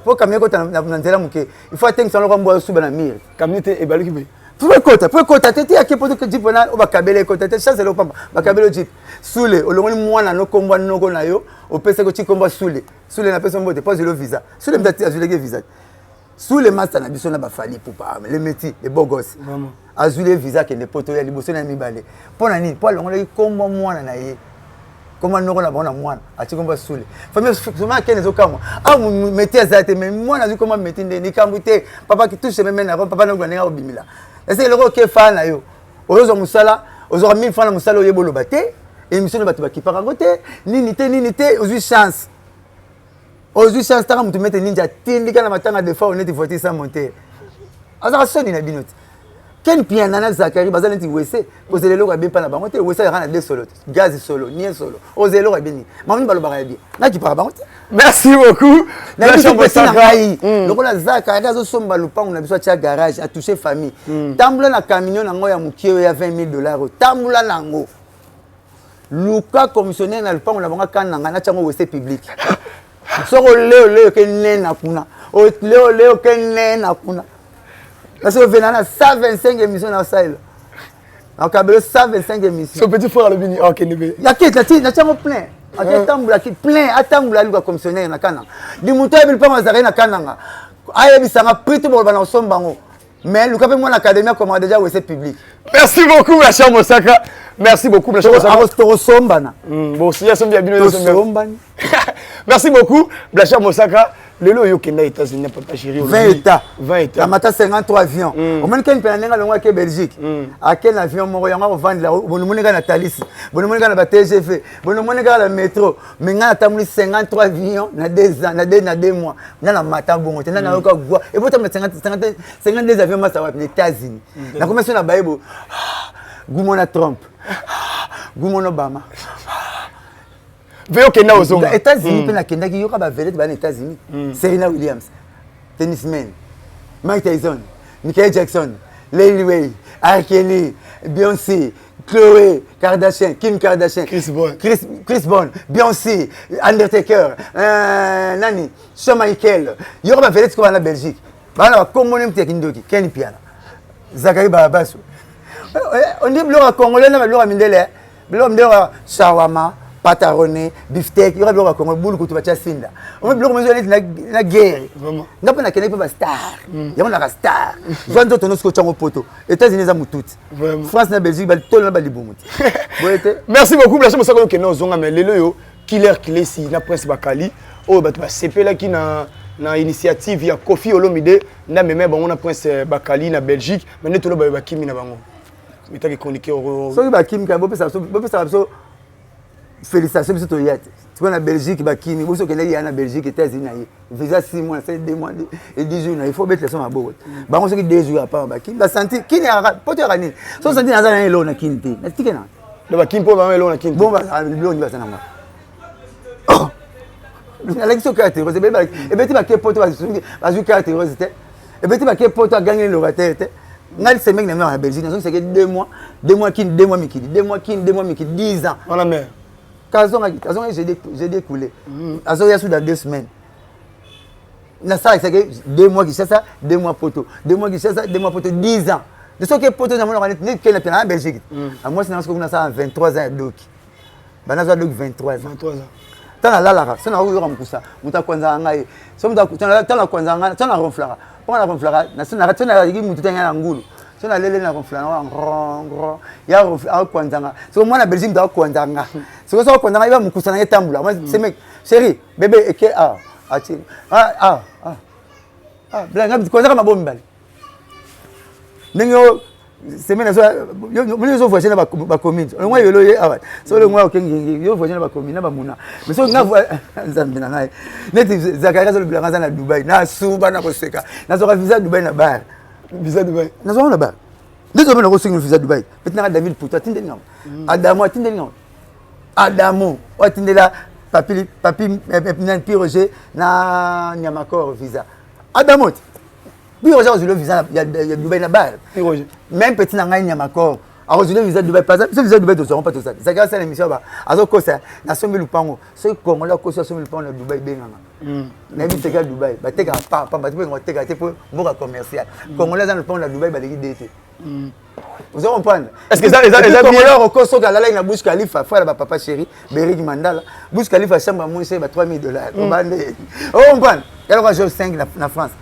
po camion ekota na nzela moke, il faut atengisa yango mbwa osuba na mire. Camion te ebaluki mpe. Po ekota, po ekota te, ti ake poto, jeep wana oyo bakabela ekota te. Chance eloko pamba, bakabela jeep sule, olongoli mwana no kombo noko na yo, opesaki oti kombo sule. Sule napesi mbote mpo azweli visa. Sule mta azwelaki visa, sule master na biso na bafali pupa, le métier, le beau gosse, azwili visa, akende poto ya liboso na mibale. Mpo na nini? Mpo alongolaki kombo mwana na ye, kombo noko na bango na mwana, atie kombo sule. Famille akende ezokamwa awa, métier aza te, mais mwana azwi kombo métier. Nde likambo te, papa touche meme na papa noko ndenge akobimila. Ese eloko oke fa na yo, ozozwa mosala, ozwaka 1000 francs na mosala, oyeba oloba te, émission na bato bakipaka yango te, nini te, nini te. Ozwi chance, ozwi chance. Taka motu mete ninja atindika na matanga de fois, neti voiture sans moteur, azaka soni na bino te. Ken Piana na Zakari baza neti wese, kozela eloko ya bien mpa na bango te. Wese azalaka na de solo te, gaz solo, nie solo, ozela eloko ya bien nini? Mamoni balobaka ya bien, nakipaka bango te. Merci beaucoup. Na biso pesi na ngai lokola Zakari azosomba lupango na biso, atia garage, atouche famille. Tambola na camion nango ya mokie oyo ya 20 000 $, oyo tambola nango, luka commissionnaire na lupango na bango, akana na ngai, natyango wese public. Soki oleo leo ke nena kuna, oleo leo ke nena kuna, parce que ovena na 125 émission na osalela, nakabelo 125 émission. Son petit frère alobi ni akende mpe. Yake natyango plein, aketambolaki plein, atambola, aluka commissionnaire na Kananga. Di moto ayebi lupango azalaki na Kananga, ayebisanga prix to boloba na kosomba yango, mais luka mpe mwana académie akomaka déjà wese public. Merci beaucoup, Blanchard Mosaka. Merci beaucoup, Blanchard Mosaka. Tokosombana. Bon, si ya sombi ya bino. Tosombani. Merci beaucoup, Blanchard Mosaka. Lelo oyo okenda États-Unis, papa chéri. 20 états. 20 états. Namata 53 avions. Omoni Ken mpe na ndenge alongo ake Belgique, ake na avion moko yango akovandela. Bonomoni kaka na Thalys, bonomoni kaka na ba TGV, bonomoni kaka na métro, mais ngai natamboli 53 avions na 2 ans, na 2 mois. Nga na mata bongo te, nga nayoka gwa ebotama 52 avions masa wapi na États-Unis. Nakomi so na bayebo gumona Trump, gumona Obama. Mpe okenda, ozonga. États-Unis mpe nakendaki, yoka bavedette bana États-Unis: Serena Williams, tennisman, Mike Tyson, Michael Jackson, Lil Wayne, R. Kelly, Beyoncé, Chloé Kardashian, Kim Kardashian, Chris Brown. Chris Brown, Beyoncé, Undertaker, nani, Shawn Michael. Yoka bavedette ko bana Belgique, bana bakombo nde ya kindoki. Ken Piana, Zakari Barabaso, ondi biloko ya congolais na biloko ya mindele, biloko mindele ya shawama, patarone, bifteck. Yoka biloko ya Congo, bulu kutu batya sinda, omo biloko mozo neti na guerre. Nga mpe nakendaki mpe bastar yango, naka star zwa nzoto nyonso kotyango poto. États-Unis eza motuti, France na Belgique batolo na balibumu te, boye te. Merci beaucoup, Blanchard Mosaka. Okende, ozonga, mais lelo oyo Killer Kilesi na Prince Bakali oyo bato basepelaki na initiative ya Kofi Olomide nde amema bango na Prince Bakali na Belgique, mais nde toloba bayo bakimi na bango mitaki chroniqueur. Soki bakimi kaka, bopesaka biso félicitation, biso toya te. Sikoyo na Belgique bakimi, boso okendaki ya na Belgique, États-Unis na ye visa 6 mois, nasali 2 mois et 10 jours na il faut betela so maboko te. Bango soki 2 jours apart bakimi, basanti kini yaka poto yaka nini, so santi naza na eloko na kini te, natike na Nde bakimi mpo bango eloko na kini te. Bon, biloko nini baza nango? Nalakisi yo carte rose ebeti bake poto, bazwi carte rose te. Ebeti bake poto, agangeli locataire te. Ngai semeki na mère na Belgique, nazongisaki 2 mois, 2 mois kini, 2 mois mikili, 2 mois kini, 2 mois mikili, 10 ans. Wana mare. Kazongaki, azongaki jeudi écoulé, azoya su dans 2 semaines. Nasalakisaki 2 mois Kinshasa, 2 mois poto, 2 mois Kinshasa, 2 mois poto, 10 ans. De soki poto namonaka neti kende pena na Belgique. Mwasi nanga soki kuna asala 23 ans ya doki, banazwa doki 23 ans. 23 ans. Ntango nalalaka so nakoyoka mokusa, moto akwanzaka ngai so ntango akwanzaka ngai so naronflaka, mpo nga naronflaka so nalaki motu te, ngai na ngulu so nalele na ronflaka ngro ya akwanzanga. Soki mwana Belgique, moto akwanzanga, soki so akwanzanga yeba mokusa na ye etambola. Semeki, chéri, bébé, eke ah ati ah ah ah ah bla kwanzaka mabo mibale ndenge oyo semaine moni ozo voyage na bacommune, olongwa yolo ye awa, so olongwa okengi yo voyage na bacommune na bamuna. Mais so nga nzambe na ngai neti Zakari azolobelanga aza na Dubai, nasuba na koseka. Nazwaka visa Dubai na bar. Visa Dubai? Nazwaka na bar nde zobe nakosengi visa Dubai. Peti nanga David Puto atindeli ngango, Adamo atindeli ngango, Adamo oyo atindela papi papi nani, Pi Roger na Nyamakor visa. Adamo te, Pi Roger akozwila visa ya Dubai na bar. Même petit na ngai Nyamakor akozwila visa Dubai. Biso visa Dubai tozwango mpa tozali. Zaki asala émission ba azokosa nasombi lupango. Soki Congolais akosi asombi lupango na Dubai, benganga. Nayebi teka ya Dubai batekaka pa pamba te, mpo batekaka te mpo mboka commercial. Congolais aza na lupango na Dubai, baleki de te. Oza comprendre? Est-ce que eza bien? Oko soki alalaki na Burj Khalifa, frère ba papa chéri Berik Mandala, Burj Khalifa, chambre moins cher ba 3000 dollars. Obande o comprendre eloko jour 5 na France,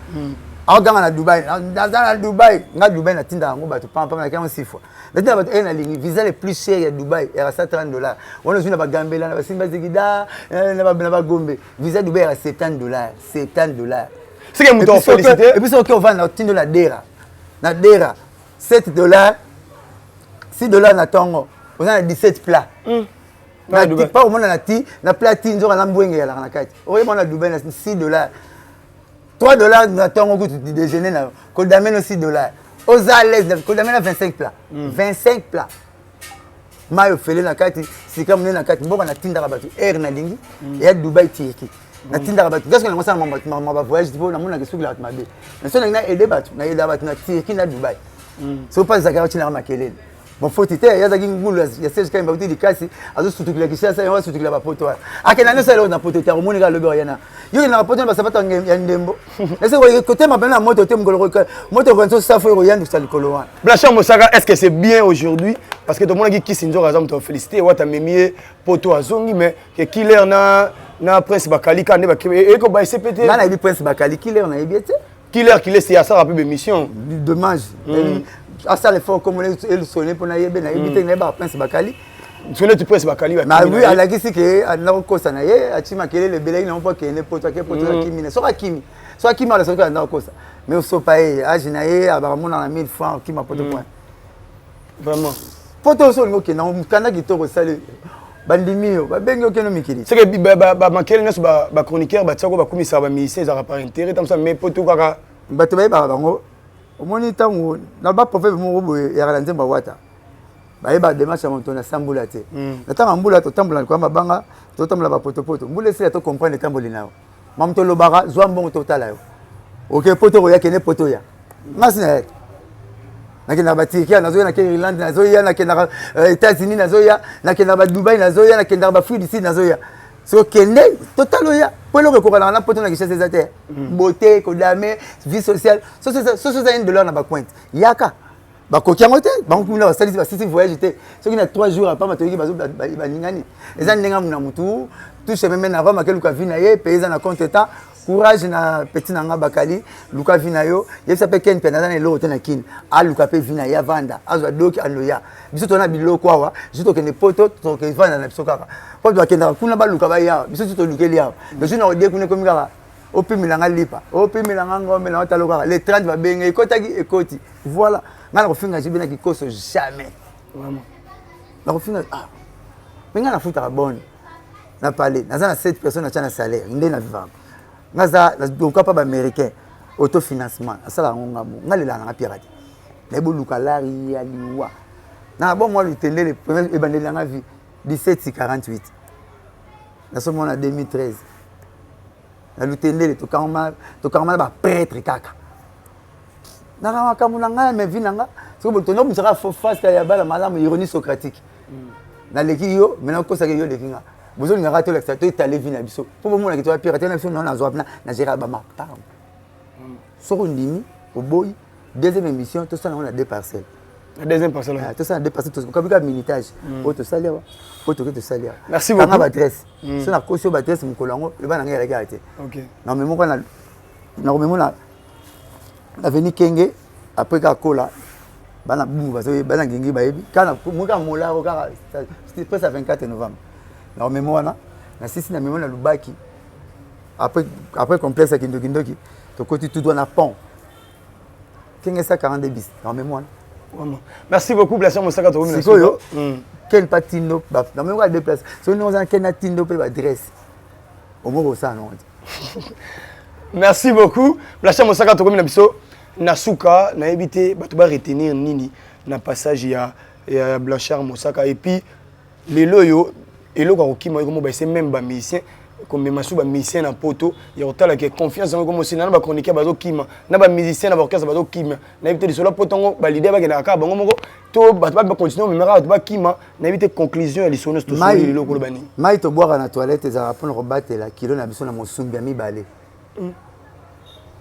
aoganga na Dubai, naza na Dubai. Nga Dubai natinda yango bato pampam, naki yango six fois natinda bato. E nalingi visa le plus cher ya Dubai yaka 130 dollars. Wana ozwi na bagambela na basimba zikida na bagombe. Visa Dubai yaka 70 dollars, 70 dollars. C'est que moto félicité. Et puis soki ovanda, otindo na dera, na dera 7 dollars, 6 dollars na ntongo, oza na 17 plat. Pa omona na ti na plat ti nzoka na mbwenge eyalaka na kati. Oyeba na Dubai na 6 dollars, 3 dollars na ntongo kutu déjeuner na yo, kodame no 6 dollars, oza à l'aise, kodame na 25 plat, 25 plat, mai ofele na kati, sika monene na kati. Mboka natindaka bato aire nalingi eya Dubai, Turquie. Natindaka bato gasoki nango osala ma bavoyage mpo namonaka esukila bato mabe. Mais so nalingi na aide bato, nayeda bato na Turquie, na Dubai. So mpa Zakari otinaka makelele, bon, foti te. Ye azalaki ngulu ya Serge Kayemba, uti likasi azosutukila Kinshasa, yango asutukila bapoto wana. Akenda nyonso eloko na poto te, akomoni kaka alobi oyana yo kendaka poto na basapato ya ndembo. Ese kotema pene na moto te, mokolo moto okanisi osafu ekoyandukisa likolo wana. Blanchard Mosaka, est ce que c'est bien aujourd'hui? Parce que tomonaki kisi nzoka aza moto afélicité wata, amemi ye poto, azongi. Mais ke Killer na Prince Bakali ka nde ekobaese pe te. Nga nayebi Prince Bakali, Killer nayebi ye te. Killer Kilesi asala mpe bémission. Dommage, asala effort komona elusone mpo nayebe. Nayebi te, nayebaka Prince Bakali. Sone ti Prince Bakali. Oui, alakisi ke nakokosa na ye, ati makelele ebelaki nango mpo akende poto, ake poto, akimi na soki akimi, soki akimi ala, soki alanda kokosa. Mais osopa ye age na ye abaka mona na 1000 francs okima poto point. Vraiment. Poto oso olingi okende yango, mokanda kitoko osali, bandimi yo, babengi okende mikili. Seke bamakele nyonso bachroniqueur batiako bakumisaka bamusicien ezalaka par intérêt tamosa, mais poto kaka. Bato bayebaka bango. Omoni ntango na baproverbe moko boye eyaka na nzembo awata, bayeba démarche ya moto na sa mbula te. Na ntango ya mbula totambola likolo ya mabanga, totambola bapotopoto. Mbula esila, tocomprendre etamboli na yo. Mamu tolobaka, zwa mbongo totala yo oke poto, koya kende poto ya ngasi na ye. Nakendaka baTurquie, nazoya nake Irlande, nazoya nakendaka États-Unis, nazoya nakendaka baDubai, nazoya nakendaka baAfrique du Sud, nazoya. So kende totala oya po eloko ekokanaka na poto na Kinshasa eza te. Beauté, kodame, vie sociale, soso eza 1 dollar na bacointe yaka bakoki yango te. Bango kuna basalisi basisi voyage te, soki na 3 jours apamba toyoki baningani. Eza ndenge na mutu touche meme na Rome akeluka vie na ye pe eza na compte temps. Courage na petit na nga Bakali, luka vie na yo. Yebisa mpe Ken mpe naza na eloko te na Kini, aluka mpe vie na ye, avanda, azwa doki anoya. Biso toza na biloko awa, biso tokende poto, tokevanda na biso kaka po bakendaka kuna baluka baya. Biso ti tolukeli awa biso na odie kuna ekomi kaka opimelanga lipa, opimelanga ngombe na otalo kaka le 30 babenge ekotaki ekoti. Voilà, ngai nakofinga jibe na kikoso jamais nakofinga. Ah, me ngai nafutaka bone na palais, naza na 7 personnes natya na salaire nde na vivaka. Nga za doka mpa baaméricain, autofinancement nasala yango ngambo. Nga lelaka nanga piaka te, nayebi oluka lari ya liwa na bon mwa lutendele. Ebandeli nanga vie 17 48, nasomona 2013. Na Lutendele tokangama, tokangama na ba prêtre kaka. Naka makambo na ngai mais vie na nga soki boto nomisaka face ya bala malamu ironie socratique. Naleki yo mais nakosaka yo oleki nga. Bozolingaka tolakisa to etale vie na biso mpo bomonaki toya pirate na biso nazwa na gérard bamapango. Soki ondimi oboyi deuxième émission tosala yango na deux parcelles. La deuxième parcelle. Ah, tosala deux parcelles tokobi kaka minutage oyo tosali awa oyo toke tosali awa. Merci beaucoup. Kanga baadresse. So nakosi oyo baadresse mokolo yango loba na ngai ezalaki awa te. Nakomemo na nakomemo na avenue Kenge après kaka kola bana bungu bazoyeba bana ngengi bayebi kaka moka molaro kaka presque 24 novembre nakomemo wana na sisi na memo na Lubaki après après complexe ya kindokindoki tokoti tout droit na pont Kenge 142 bis nakomemo wana. Vraiment. Merci beaucoup Blanchard Mosaka tokomi na sikoyo. Ken pa tindo namemi kaka deux places soki ndenge oza na ken na tindo mpe baadresse omoko kosala nango te. Merci beaucoup Blanchard Mosaka tokomi na biso na suka nayebi te bato ba retenir nini na passage ya ya Blanchard Mosaka et puis lelo oyo eloko ya kokima ekomo baese même ba musicien komema su ba musicien na poto ya kotala ke confiance yango ekomo osila na ba chroniqueur bazokima na ba musicien na ba orchestre bazokima nayebi te lisolo ya poto yango ba leader bakendaka kaka bango moko to bato ba continue komemaka bato bakima nayebi te conclusion ya lisolo nyonso tosoli lelo okoloba nini. Mai tobwaka na toilette ezalaka mpona kobatela kilo na biso na mosumbi ya mibale.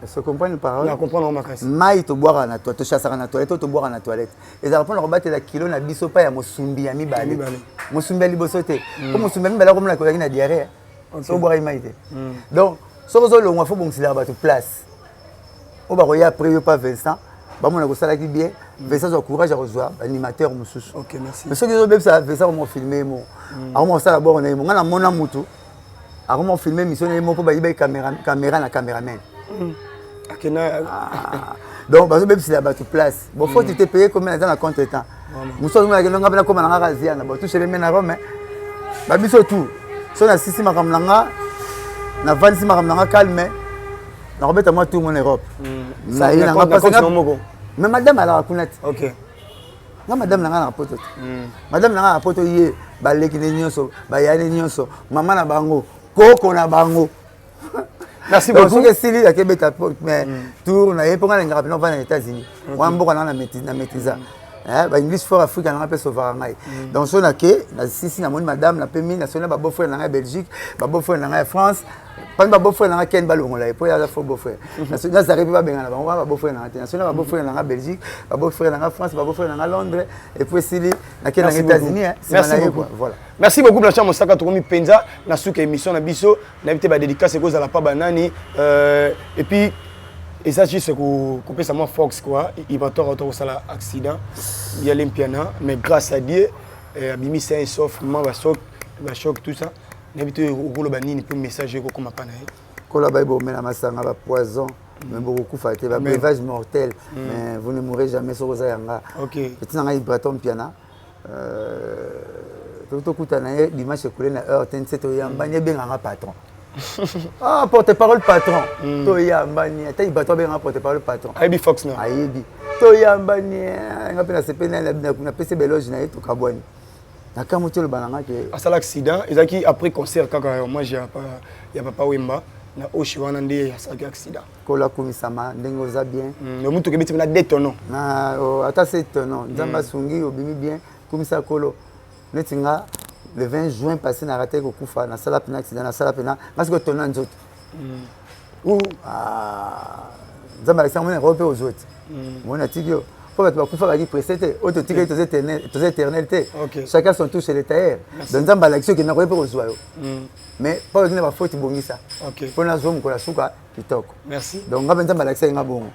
Est-ce que comprendre parole? Na comprendre makasi. Mai tobwaka na toilette, tochassaka na toilette, to tobwaka na toilette. Ezalaka mpona kobatela kilo na biso pa ya mosumbi ya mibale. Mosumbi ya liboso te. Po mosumbi ya mibale akomona kozalaki na diarrhée. Soki obwakaki mai te. Donc soki ozolongwa fo bongiselaka bato place. Oyo bakoya après yo pa Vincent, bamona kosalaki bien. Vincent azwa courage ya kozwa animateur mosusu. Ok, merci. Mais soki ozobebisa Vincent akoma filmer ye moko. Akoma kosala bord na ye moko. Nga namona mutu akoma filmer mission na ye moko bayibaki caméra, caméra na caméraman. Akena Donc bazobebisela bato place. Bon faut te payer combien aza na contre temps. Mosusu azomonaki ndonga mpe nakoma na nga kaka ziana. Bon touche meme na Rome. Ba biso tout. So na sisi makambo na nga navandisi makambo na nga calme nakobeta mwa tour mo na Europe. Na ye na nga parce que mais madame alaka kuna te. Ok. Nga madame na nga na poto te. Madame na nga na poto ye baleki ne nyonso bayani nyonso mama na bango koko na bango. Merci beaucoup. Soki esili akebeta mais tour na ye mpo nga nalingaka mpena ovanda na États-Unis. Wana mboka na nga na maîtrisa. Ba English for Africa na nga mpe sauvaka ngai. Donc so nake na sisi namoni madame napemi nasoni na ba beau frère na ngai ya Belgique, ba beau frère na ngai ya France. Parmi ba beau frère na nga Ken balongola ye mpo ye aza faux beau frère. Nazalaki mpe babengana bango wana ba beau frère na nga te. Nasoni na ba beau frère na nga Belgique, ba beau frère na nga France, ba beau frère na nga Londres et puis esili nake na nga États-Unis nsima na ye quoi. Voilà. Merci beaucoup Blanchard Mosaka tokomi penza na suka émission na biso nayebi te ba dédicace ekozala pa banani et puis eza juste kopesa mwa fox quoi Ibrator auta kosala accident ya Lempiana mais grâce à Dieu abimi sain et sauf ma ba choc ba choc tout ça nayebi te okoloba nini mpo message ekokoma pa na ye. Kola bayi bomela masanga ba poison mais bokokufa te ba breuvage mortel mais vous ne mourrez jamais soki oza yanga. Petit na ngai Ibrator Mpiana tokutana ye dimanche ekule na heure te nse toyambani ebenganga patron. Ah, porte-parole patron. Toyambani ata Ibrator abenganga porte-parole patron. Ayebi Fox na. Ayebi. Toyambani nga mpe nasepeli napesi beloge na ye tokabwani. Nakamwi te oloba na nga ke asala accident ezalaki après concert kaka ya hommage ya Papa Wemba na Oshi wana nde asalaki accident. Kola kumisama ndenge oza bien. Mais mutu kebeti na deux tonneaux. Na ata sept tonneaux. Nzambe asungi obimi bien kumisa kolo. Neti nga le 20 juin passé na raté kokufa na sala pena accident na sala pena nga siko tonna nzoto. Nzambe alakisa ngo mona pe ozoti. Mona tiki yo. Po bato bakufa baki pressé te oyo totikali toza éternel te. Chacun son tour chez le tailleur. Donc Nzambe alakisi yo kenda koye pe kozwa yo. Mais po oki na ba faute bongisa. Po nazwa mokolo ya suka kitoko. Merci. Donc nga mpe Nzambe alakisaki nga bongo.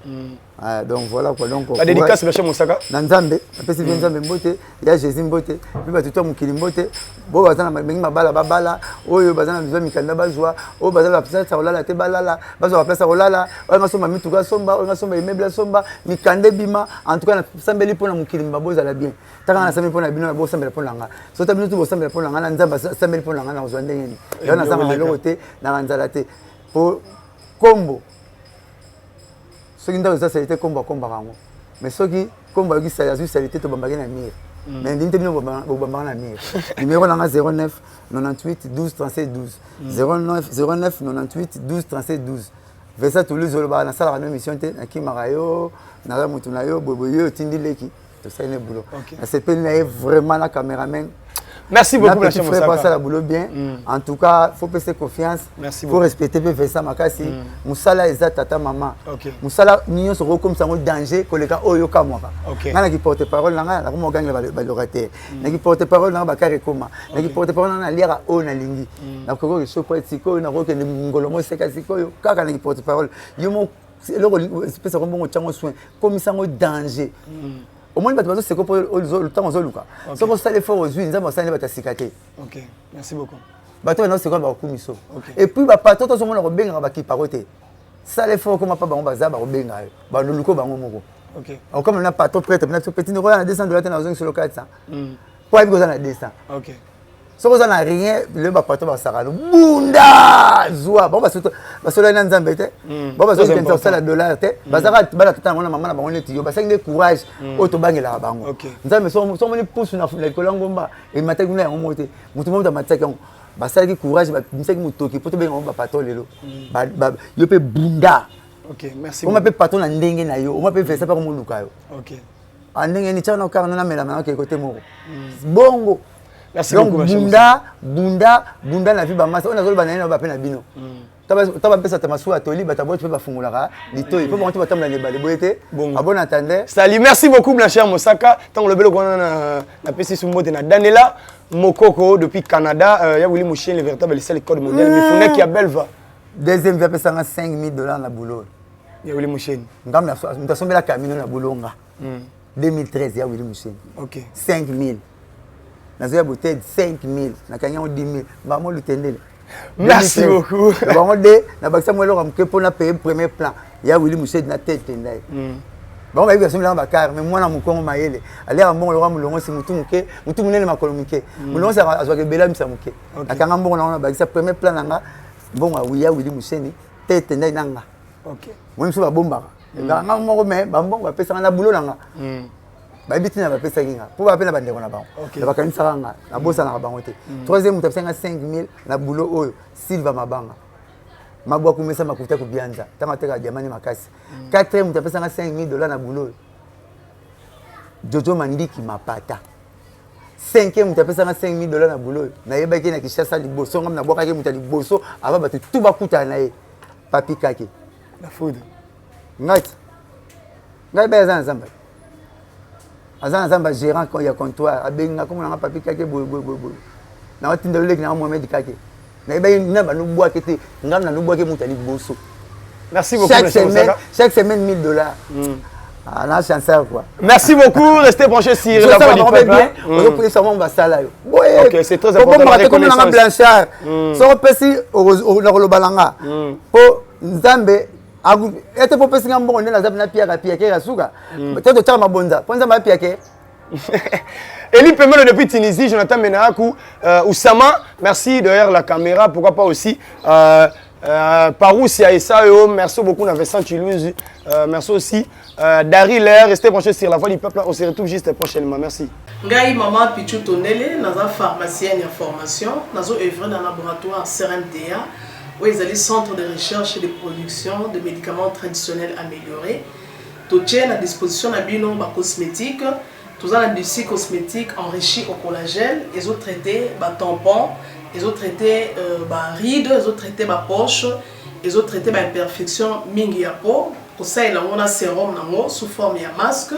Donc voilà quoi. Donc la dédicace Blanchard Mosaka. Na Nzambe, napesi bien Nzambe mbote, ya Jésus mbote, mpe bato to mokili mbote, bo baza na bengi mabala babala, oyo baza na besoin mikanda bazwa, oyo baza na place ya kolala te balala, bazwa ba place ya kolala, oyo nga somba mituka asomba, oyo nga somba immeuble asomba, mikanda ebima, en tout cas nasambeli mpo na mokili mba bozala bien. Taka na sambeli mpo na bino, na bosambela mpo na nga. Soki bino tu bosambela mpo na nga, na Nzambe asambeli mpo na nga, nakozwa ndenge nini? Yango nazangaka eloko te, naka nzala te. Po kombo soki ndako eza salite kombo akombaka yango, mais soki kombo ayoki azwi salite tobambaki na mire. Mais ndimi te bino bobambaka na mire. Numéro na nga 09 98 12 37 12. 09 09 98 12 37 12. Vincent Toulouse olobaka nasalaka no émission te, nakimaka yo, naza motu na yo, boye boye, yo otindi leki, tosali ne boulot. Nasepeli na ye vraiment na cameraman. Merci beaucoup, Petit frère, basala boulot bien. En tout cas, faut pesa confiance. Merci faut respecter pe Vincent makasi. Musala eza tata mama. Musala nyonso okokomisa yango danger koleka oyo okamwaka. Nga naki porte parole na nga nakoma ogangela ba locataire. Naki porte parole na nga bakare ekoma. Naki porte parole na nga naliaka oyo nalingi. Nakoki kokende Shoprite sikoyo, nakoki kokende ngolo moseka sikoyo, kaka naki porte parole. Yo moko eloko epesaka mbongo otyango soin, komisa yango danger. Omoni bato bazoseka mpo ntango ozoluka, soki osali effort ozwi, Nzambe asali nde bato ya sika te. Ok, merci beaucoup. Bato bana oseka bakokumisa. Et puis bapatron tozomona kobengaka bakipako te. Sala effort okoma mpa bango, baza bakobenga yo, baloluko bango moko. Okoma na patron prêtre na petit noko na 200 dollars te, nazongi solo 400 po ayebi koza na 200. Soki oza na rien, lelo bapatron basaka no bunda zwa bango, basolani na Nzambe te, bango bazokende kosala dollar te, bazaka bana tata yango na mama na bango neti yo, basali nde courage oyo tobangelaka bango. Nzambe so omoni pusu na likolo ya ngomba emataki kuna yango moko te, motu moko amatisaki yango, basalaki courage, babimisaki motoki mpo tobenga bango bapatron lelo. Yo mpe bunda, oma mpe patron na ndenge na yo, oma mpe Vincent mpe akomoluka yo ndenge nini, tiaka na okaka namelama na okeke kote moko bongo. Merci Donc beaucoup. Bunda, bunda, bunda na vie bamasa oyo nazoloba na ye na bape na bino. Ta bapesa ta masuwa toli bato aboti mpe bafungolaka litoi mpo bango te batambola na ebale boye te. Bongo. À bon entendeur. Salut, merci beaucoup Blanchard Mosaka. Tant le belo na na pesi sumbote na Danela Mokoko depuis Canada, ya Willy Mouchien le véritable seul code mondial. Mifune qui a Belva. Deuxième vie apesanga 5000 $ na boulot. Ya Willy Mouchien. Ngambo moto asombela camino na boulot nga. 2013 ya Willy Mouchien. 5000. Nazoya bote 5000, nakangi yango 10 000 bango lutendele. Merci beaucoup. Bango de nabakisa mwa eloko ya moke mpona paye premier plan ya Willy Mouchedi na tete nda ye. Bango bayebi basombelanga bakare, mais mwana mokongo mayele aliaka mbongo lokola molongosi, motu moke, motu monene, makolo moke. Molongosi azwaka ebele, amisa moke. Nakanga mbongo nango, nabakisa premier plan na nga mbongo ya Willy Moucheni tete ndai na nga. Moi mosusu babombaka nga moko, mais bambongo bapesanga na boulot na nga, bayebi ntina bapesaki nga mpo bape na bandeko na bango na bakanisaka nga, nabosanaka bango te. Troisième moto apesaki nga 5000 na boulot oyo, Silva Mabanga Mabwa kumesa makuta kobianza ntango atekaka diamani makasi. Quatrième moto apesanga 5000 $ na boulot oyo, Jojo Mandiki Mapata. Cinquième moto apesanga 5000 $ na boulot oyo, nayebaki ye na Kinshasa liboso, ngam nabwakaki moto ya liboso ava bato tu bakutana na ye, Papi Kake. La foudre. Ngai ti ngai bai aza na zamba, aza na zamba, gérant ya comptoir abenga komona nga Papi Kake boye boye boye boye, naotinda loleki nanga Mohamed Kake, nayebaki na banobwake te, ngai nanobwake moto ya liboso. Merci beaucoup. Chaque Blanchard semaine, Mosaka. Chaque semaine 1000 $. Ah, na chanceur quoi. Merci beaucoup. Restez branchés sur la voix du peuple, bien. Hein. Ozopesa mwa basala yo boye. Ok, c'est très important, la Obombaka te komona nga reconnaissance. Blanchard. Soki opesi na koloba na nga mpo Nzambe ete mpo opesi nga mbongo nde naza na piaka piake ya suka te, totyaka mabonza mpo Nzambe apiake. Eli Pemelo depuis Tunisie, Jonathan Menahakou, Oussama, merci derrière la caméra, pourquoi pas aussi Parousia Esayo, merci beaucoup na Vincent Toulouse, merci aussi Dari Lair, restez branchés sur la voix du peuple, on se retrouve juste prochainement, merci. Ngai mama Pichu Tondele, naza pharmacienne ya formation, nazo œuvre na laboratoire CRMDA oyo ezali centre de recherche et de production de médicaments traditionnels améliorés. Totie na disposition na bino bacosmétique. Toza na dusi cosmétique enrichi au collagène, ezotraite batampon, ezotraite baride, ezotraite bapoche, ezotraite baimperfection mingi ya peau, kosalela yango na sérum nango sous forme ya masque.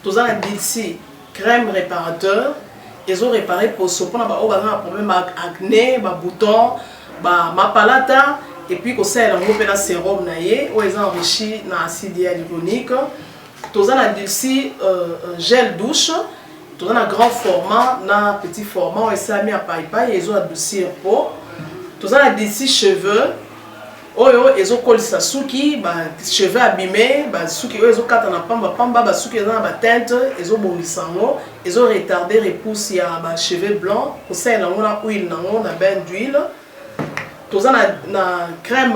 Toza na dilsi crème réparateur, ezorépare poso mpona baoyo baza na problème ya acné, babouton, bamapalata, et puis kosalela yango mpe na sérum na ye oyo eza enrichi na acide hyaluronique. Toza na dulci gel douche, toza na grand format na petit format oyo esalami ya paipai, ezo adoucir peau. Toza na dulci cheveux oyo ezokolisa suki, bacheveux abime, basuki oyo ezokata na pamba pamba, basuki eza na bateinte, ezobongisa yango, ezoretarde repousse ya bacheveux blanc, kosalela yango na huile nango na bain d'huile. Toza na crème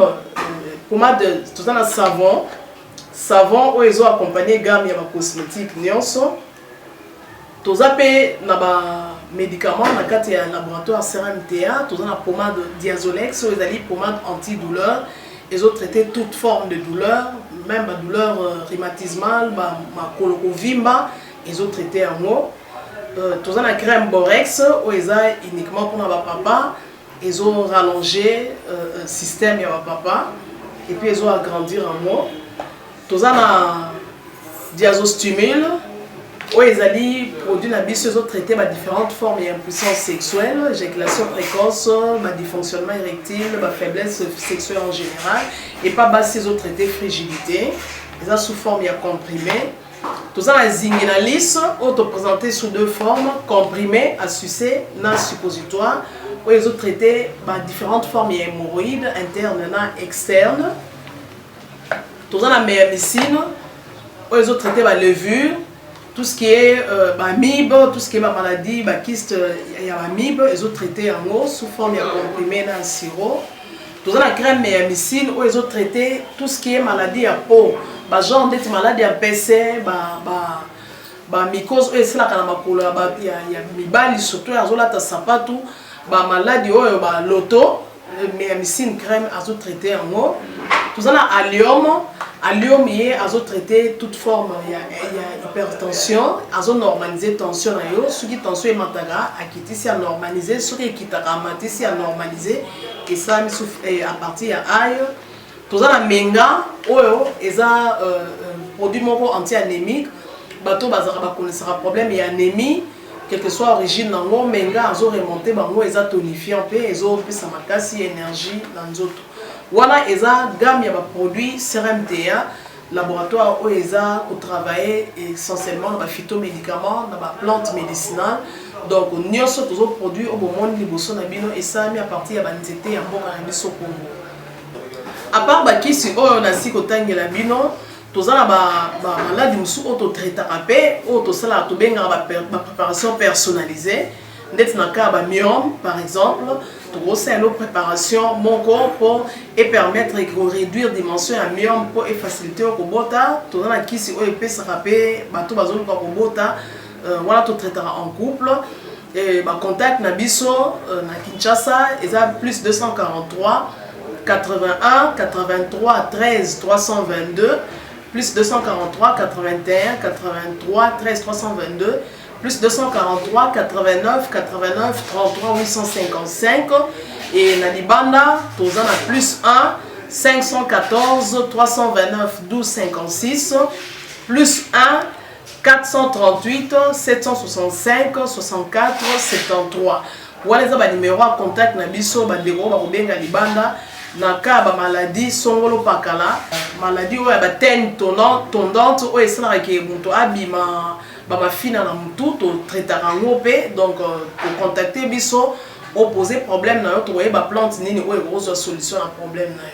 pommade, toza na savon, savon oyo ezo accompagne gamme ya bacosmétique nyonso. Toza mpe na bamédicament na kati ya laboratoire CRMTA. Toza na pommade Diazolex, oyo ezali pommade antidouleur, ezotraite toute forme de douleur, même badouleur rhumatismale, makolo kovimba, ezotraite yango. Toza na crème Borex, oyo eza uniquement mpona bapapa, ezorallonger système ya bapapa et puis ezoagrandir yango. Toza na Diazostimule, oyo ezali produit na biso, ezotraite badifférentes formes ya impuissance sexuelle, éjaculation précoce, badysfonctionnement érectile, bafaiblesse sexuelle en général. Epa basi, ezotraite frigidité, eza sous forme ya comprimé. Toza na Zinginalis, oyo toprésente sous deux formes, comprimé à sucer na suppositoire, oyo ezotraite badifférentes formes ya hémorroïde interne na externe. Toza na Meyamicine, oyo ezotraite balevure, tout ce qui est baamibe, tout ce qui est bamaladie, bakyste ya baamibe, ezotraite yango sous forme ya comprimé na sirop. Toza na crème Meyamicine, oyo ezotraite tout ce qui est maladie ya peau, bagenre ndeti maladie ya mpese, bamycose oyo esalaka na makolo ya mibali, surtout oyo azolata sapatu, bamaladi oyo baloto, Meyamicine crème azotraite yango. Toza na Allium. Allium ye azotraite toute forme ya hypertension, azonormalise tension na yo. Soki tension emataka, akitisi, anormalise. Soki ekitaka, amatisi, anormalise. Esalami à partir ya ail. Toza na Menga, oyo eza produit moko anti-anémique. Bato bazalaka bakonesaka problème ya anémie, quelle que soit origine nango, Menga azoremonte bango. Eza tonifiant mpe ezopesa makasi, énergie na nzoto. Wana eza gamme ya baproduit CRMTA, laboratoire oyo eza kotravaille essentiellement na baphytomédicament, na baplante médicinale. Donc nyonso tozoproduire, oyo bomoni liboso na bino, esalami à partir ya banzete ya mboka na biso Congo. À part bakisi oyo nasi kotangela bino, toza na bamaladi mosusu oyo totraitaka mpe, oyo tosalaka, tobengaka bapréparation personnalisée. Ndeti na cas ya bamyome par exemple, tokosala préparation moko mpo epermettre koréduire dimension ya myome mpo efacilité oyo kobota. Toza na kisi oyo epesaka mpe bato bazoluka kobota, wana totraitaka en couple. Bacontact na biso na Kinshasa eza plus 243 81 83 13 322, plus 243 81 83 13 322, plus 243 89 89 33 855. Et na libanda, toza na plus 1 514 329 12 56, plus 1 438 765 64 73. Wana eza banimero ya contact na biso. Bandeko oyo bakobenga libanda na ka ya bamaladi songolo pakala, maladi oyo ya bateigne tondante, oyo esalaka ke moto abima bamafina na motu, totraitaka yango mpe. Donc tocontacte biso, opose problème na yo, tokoyeba plante nini oyo ekozwa solution na problème na yo.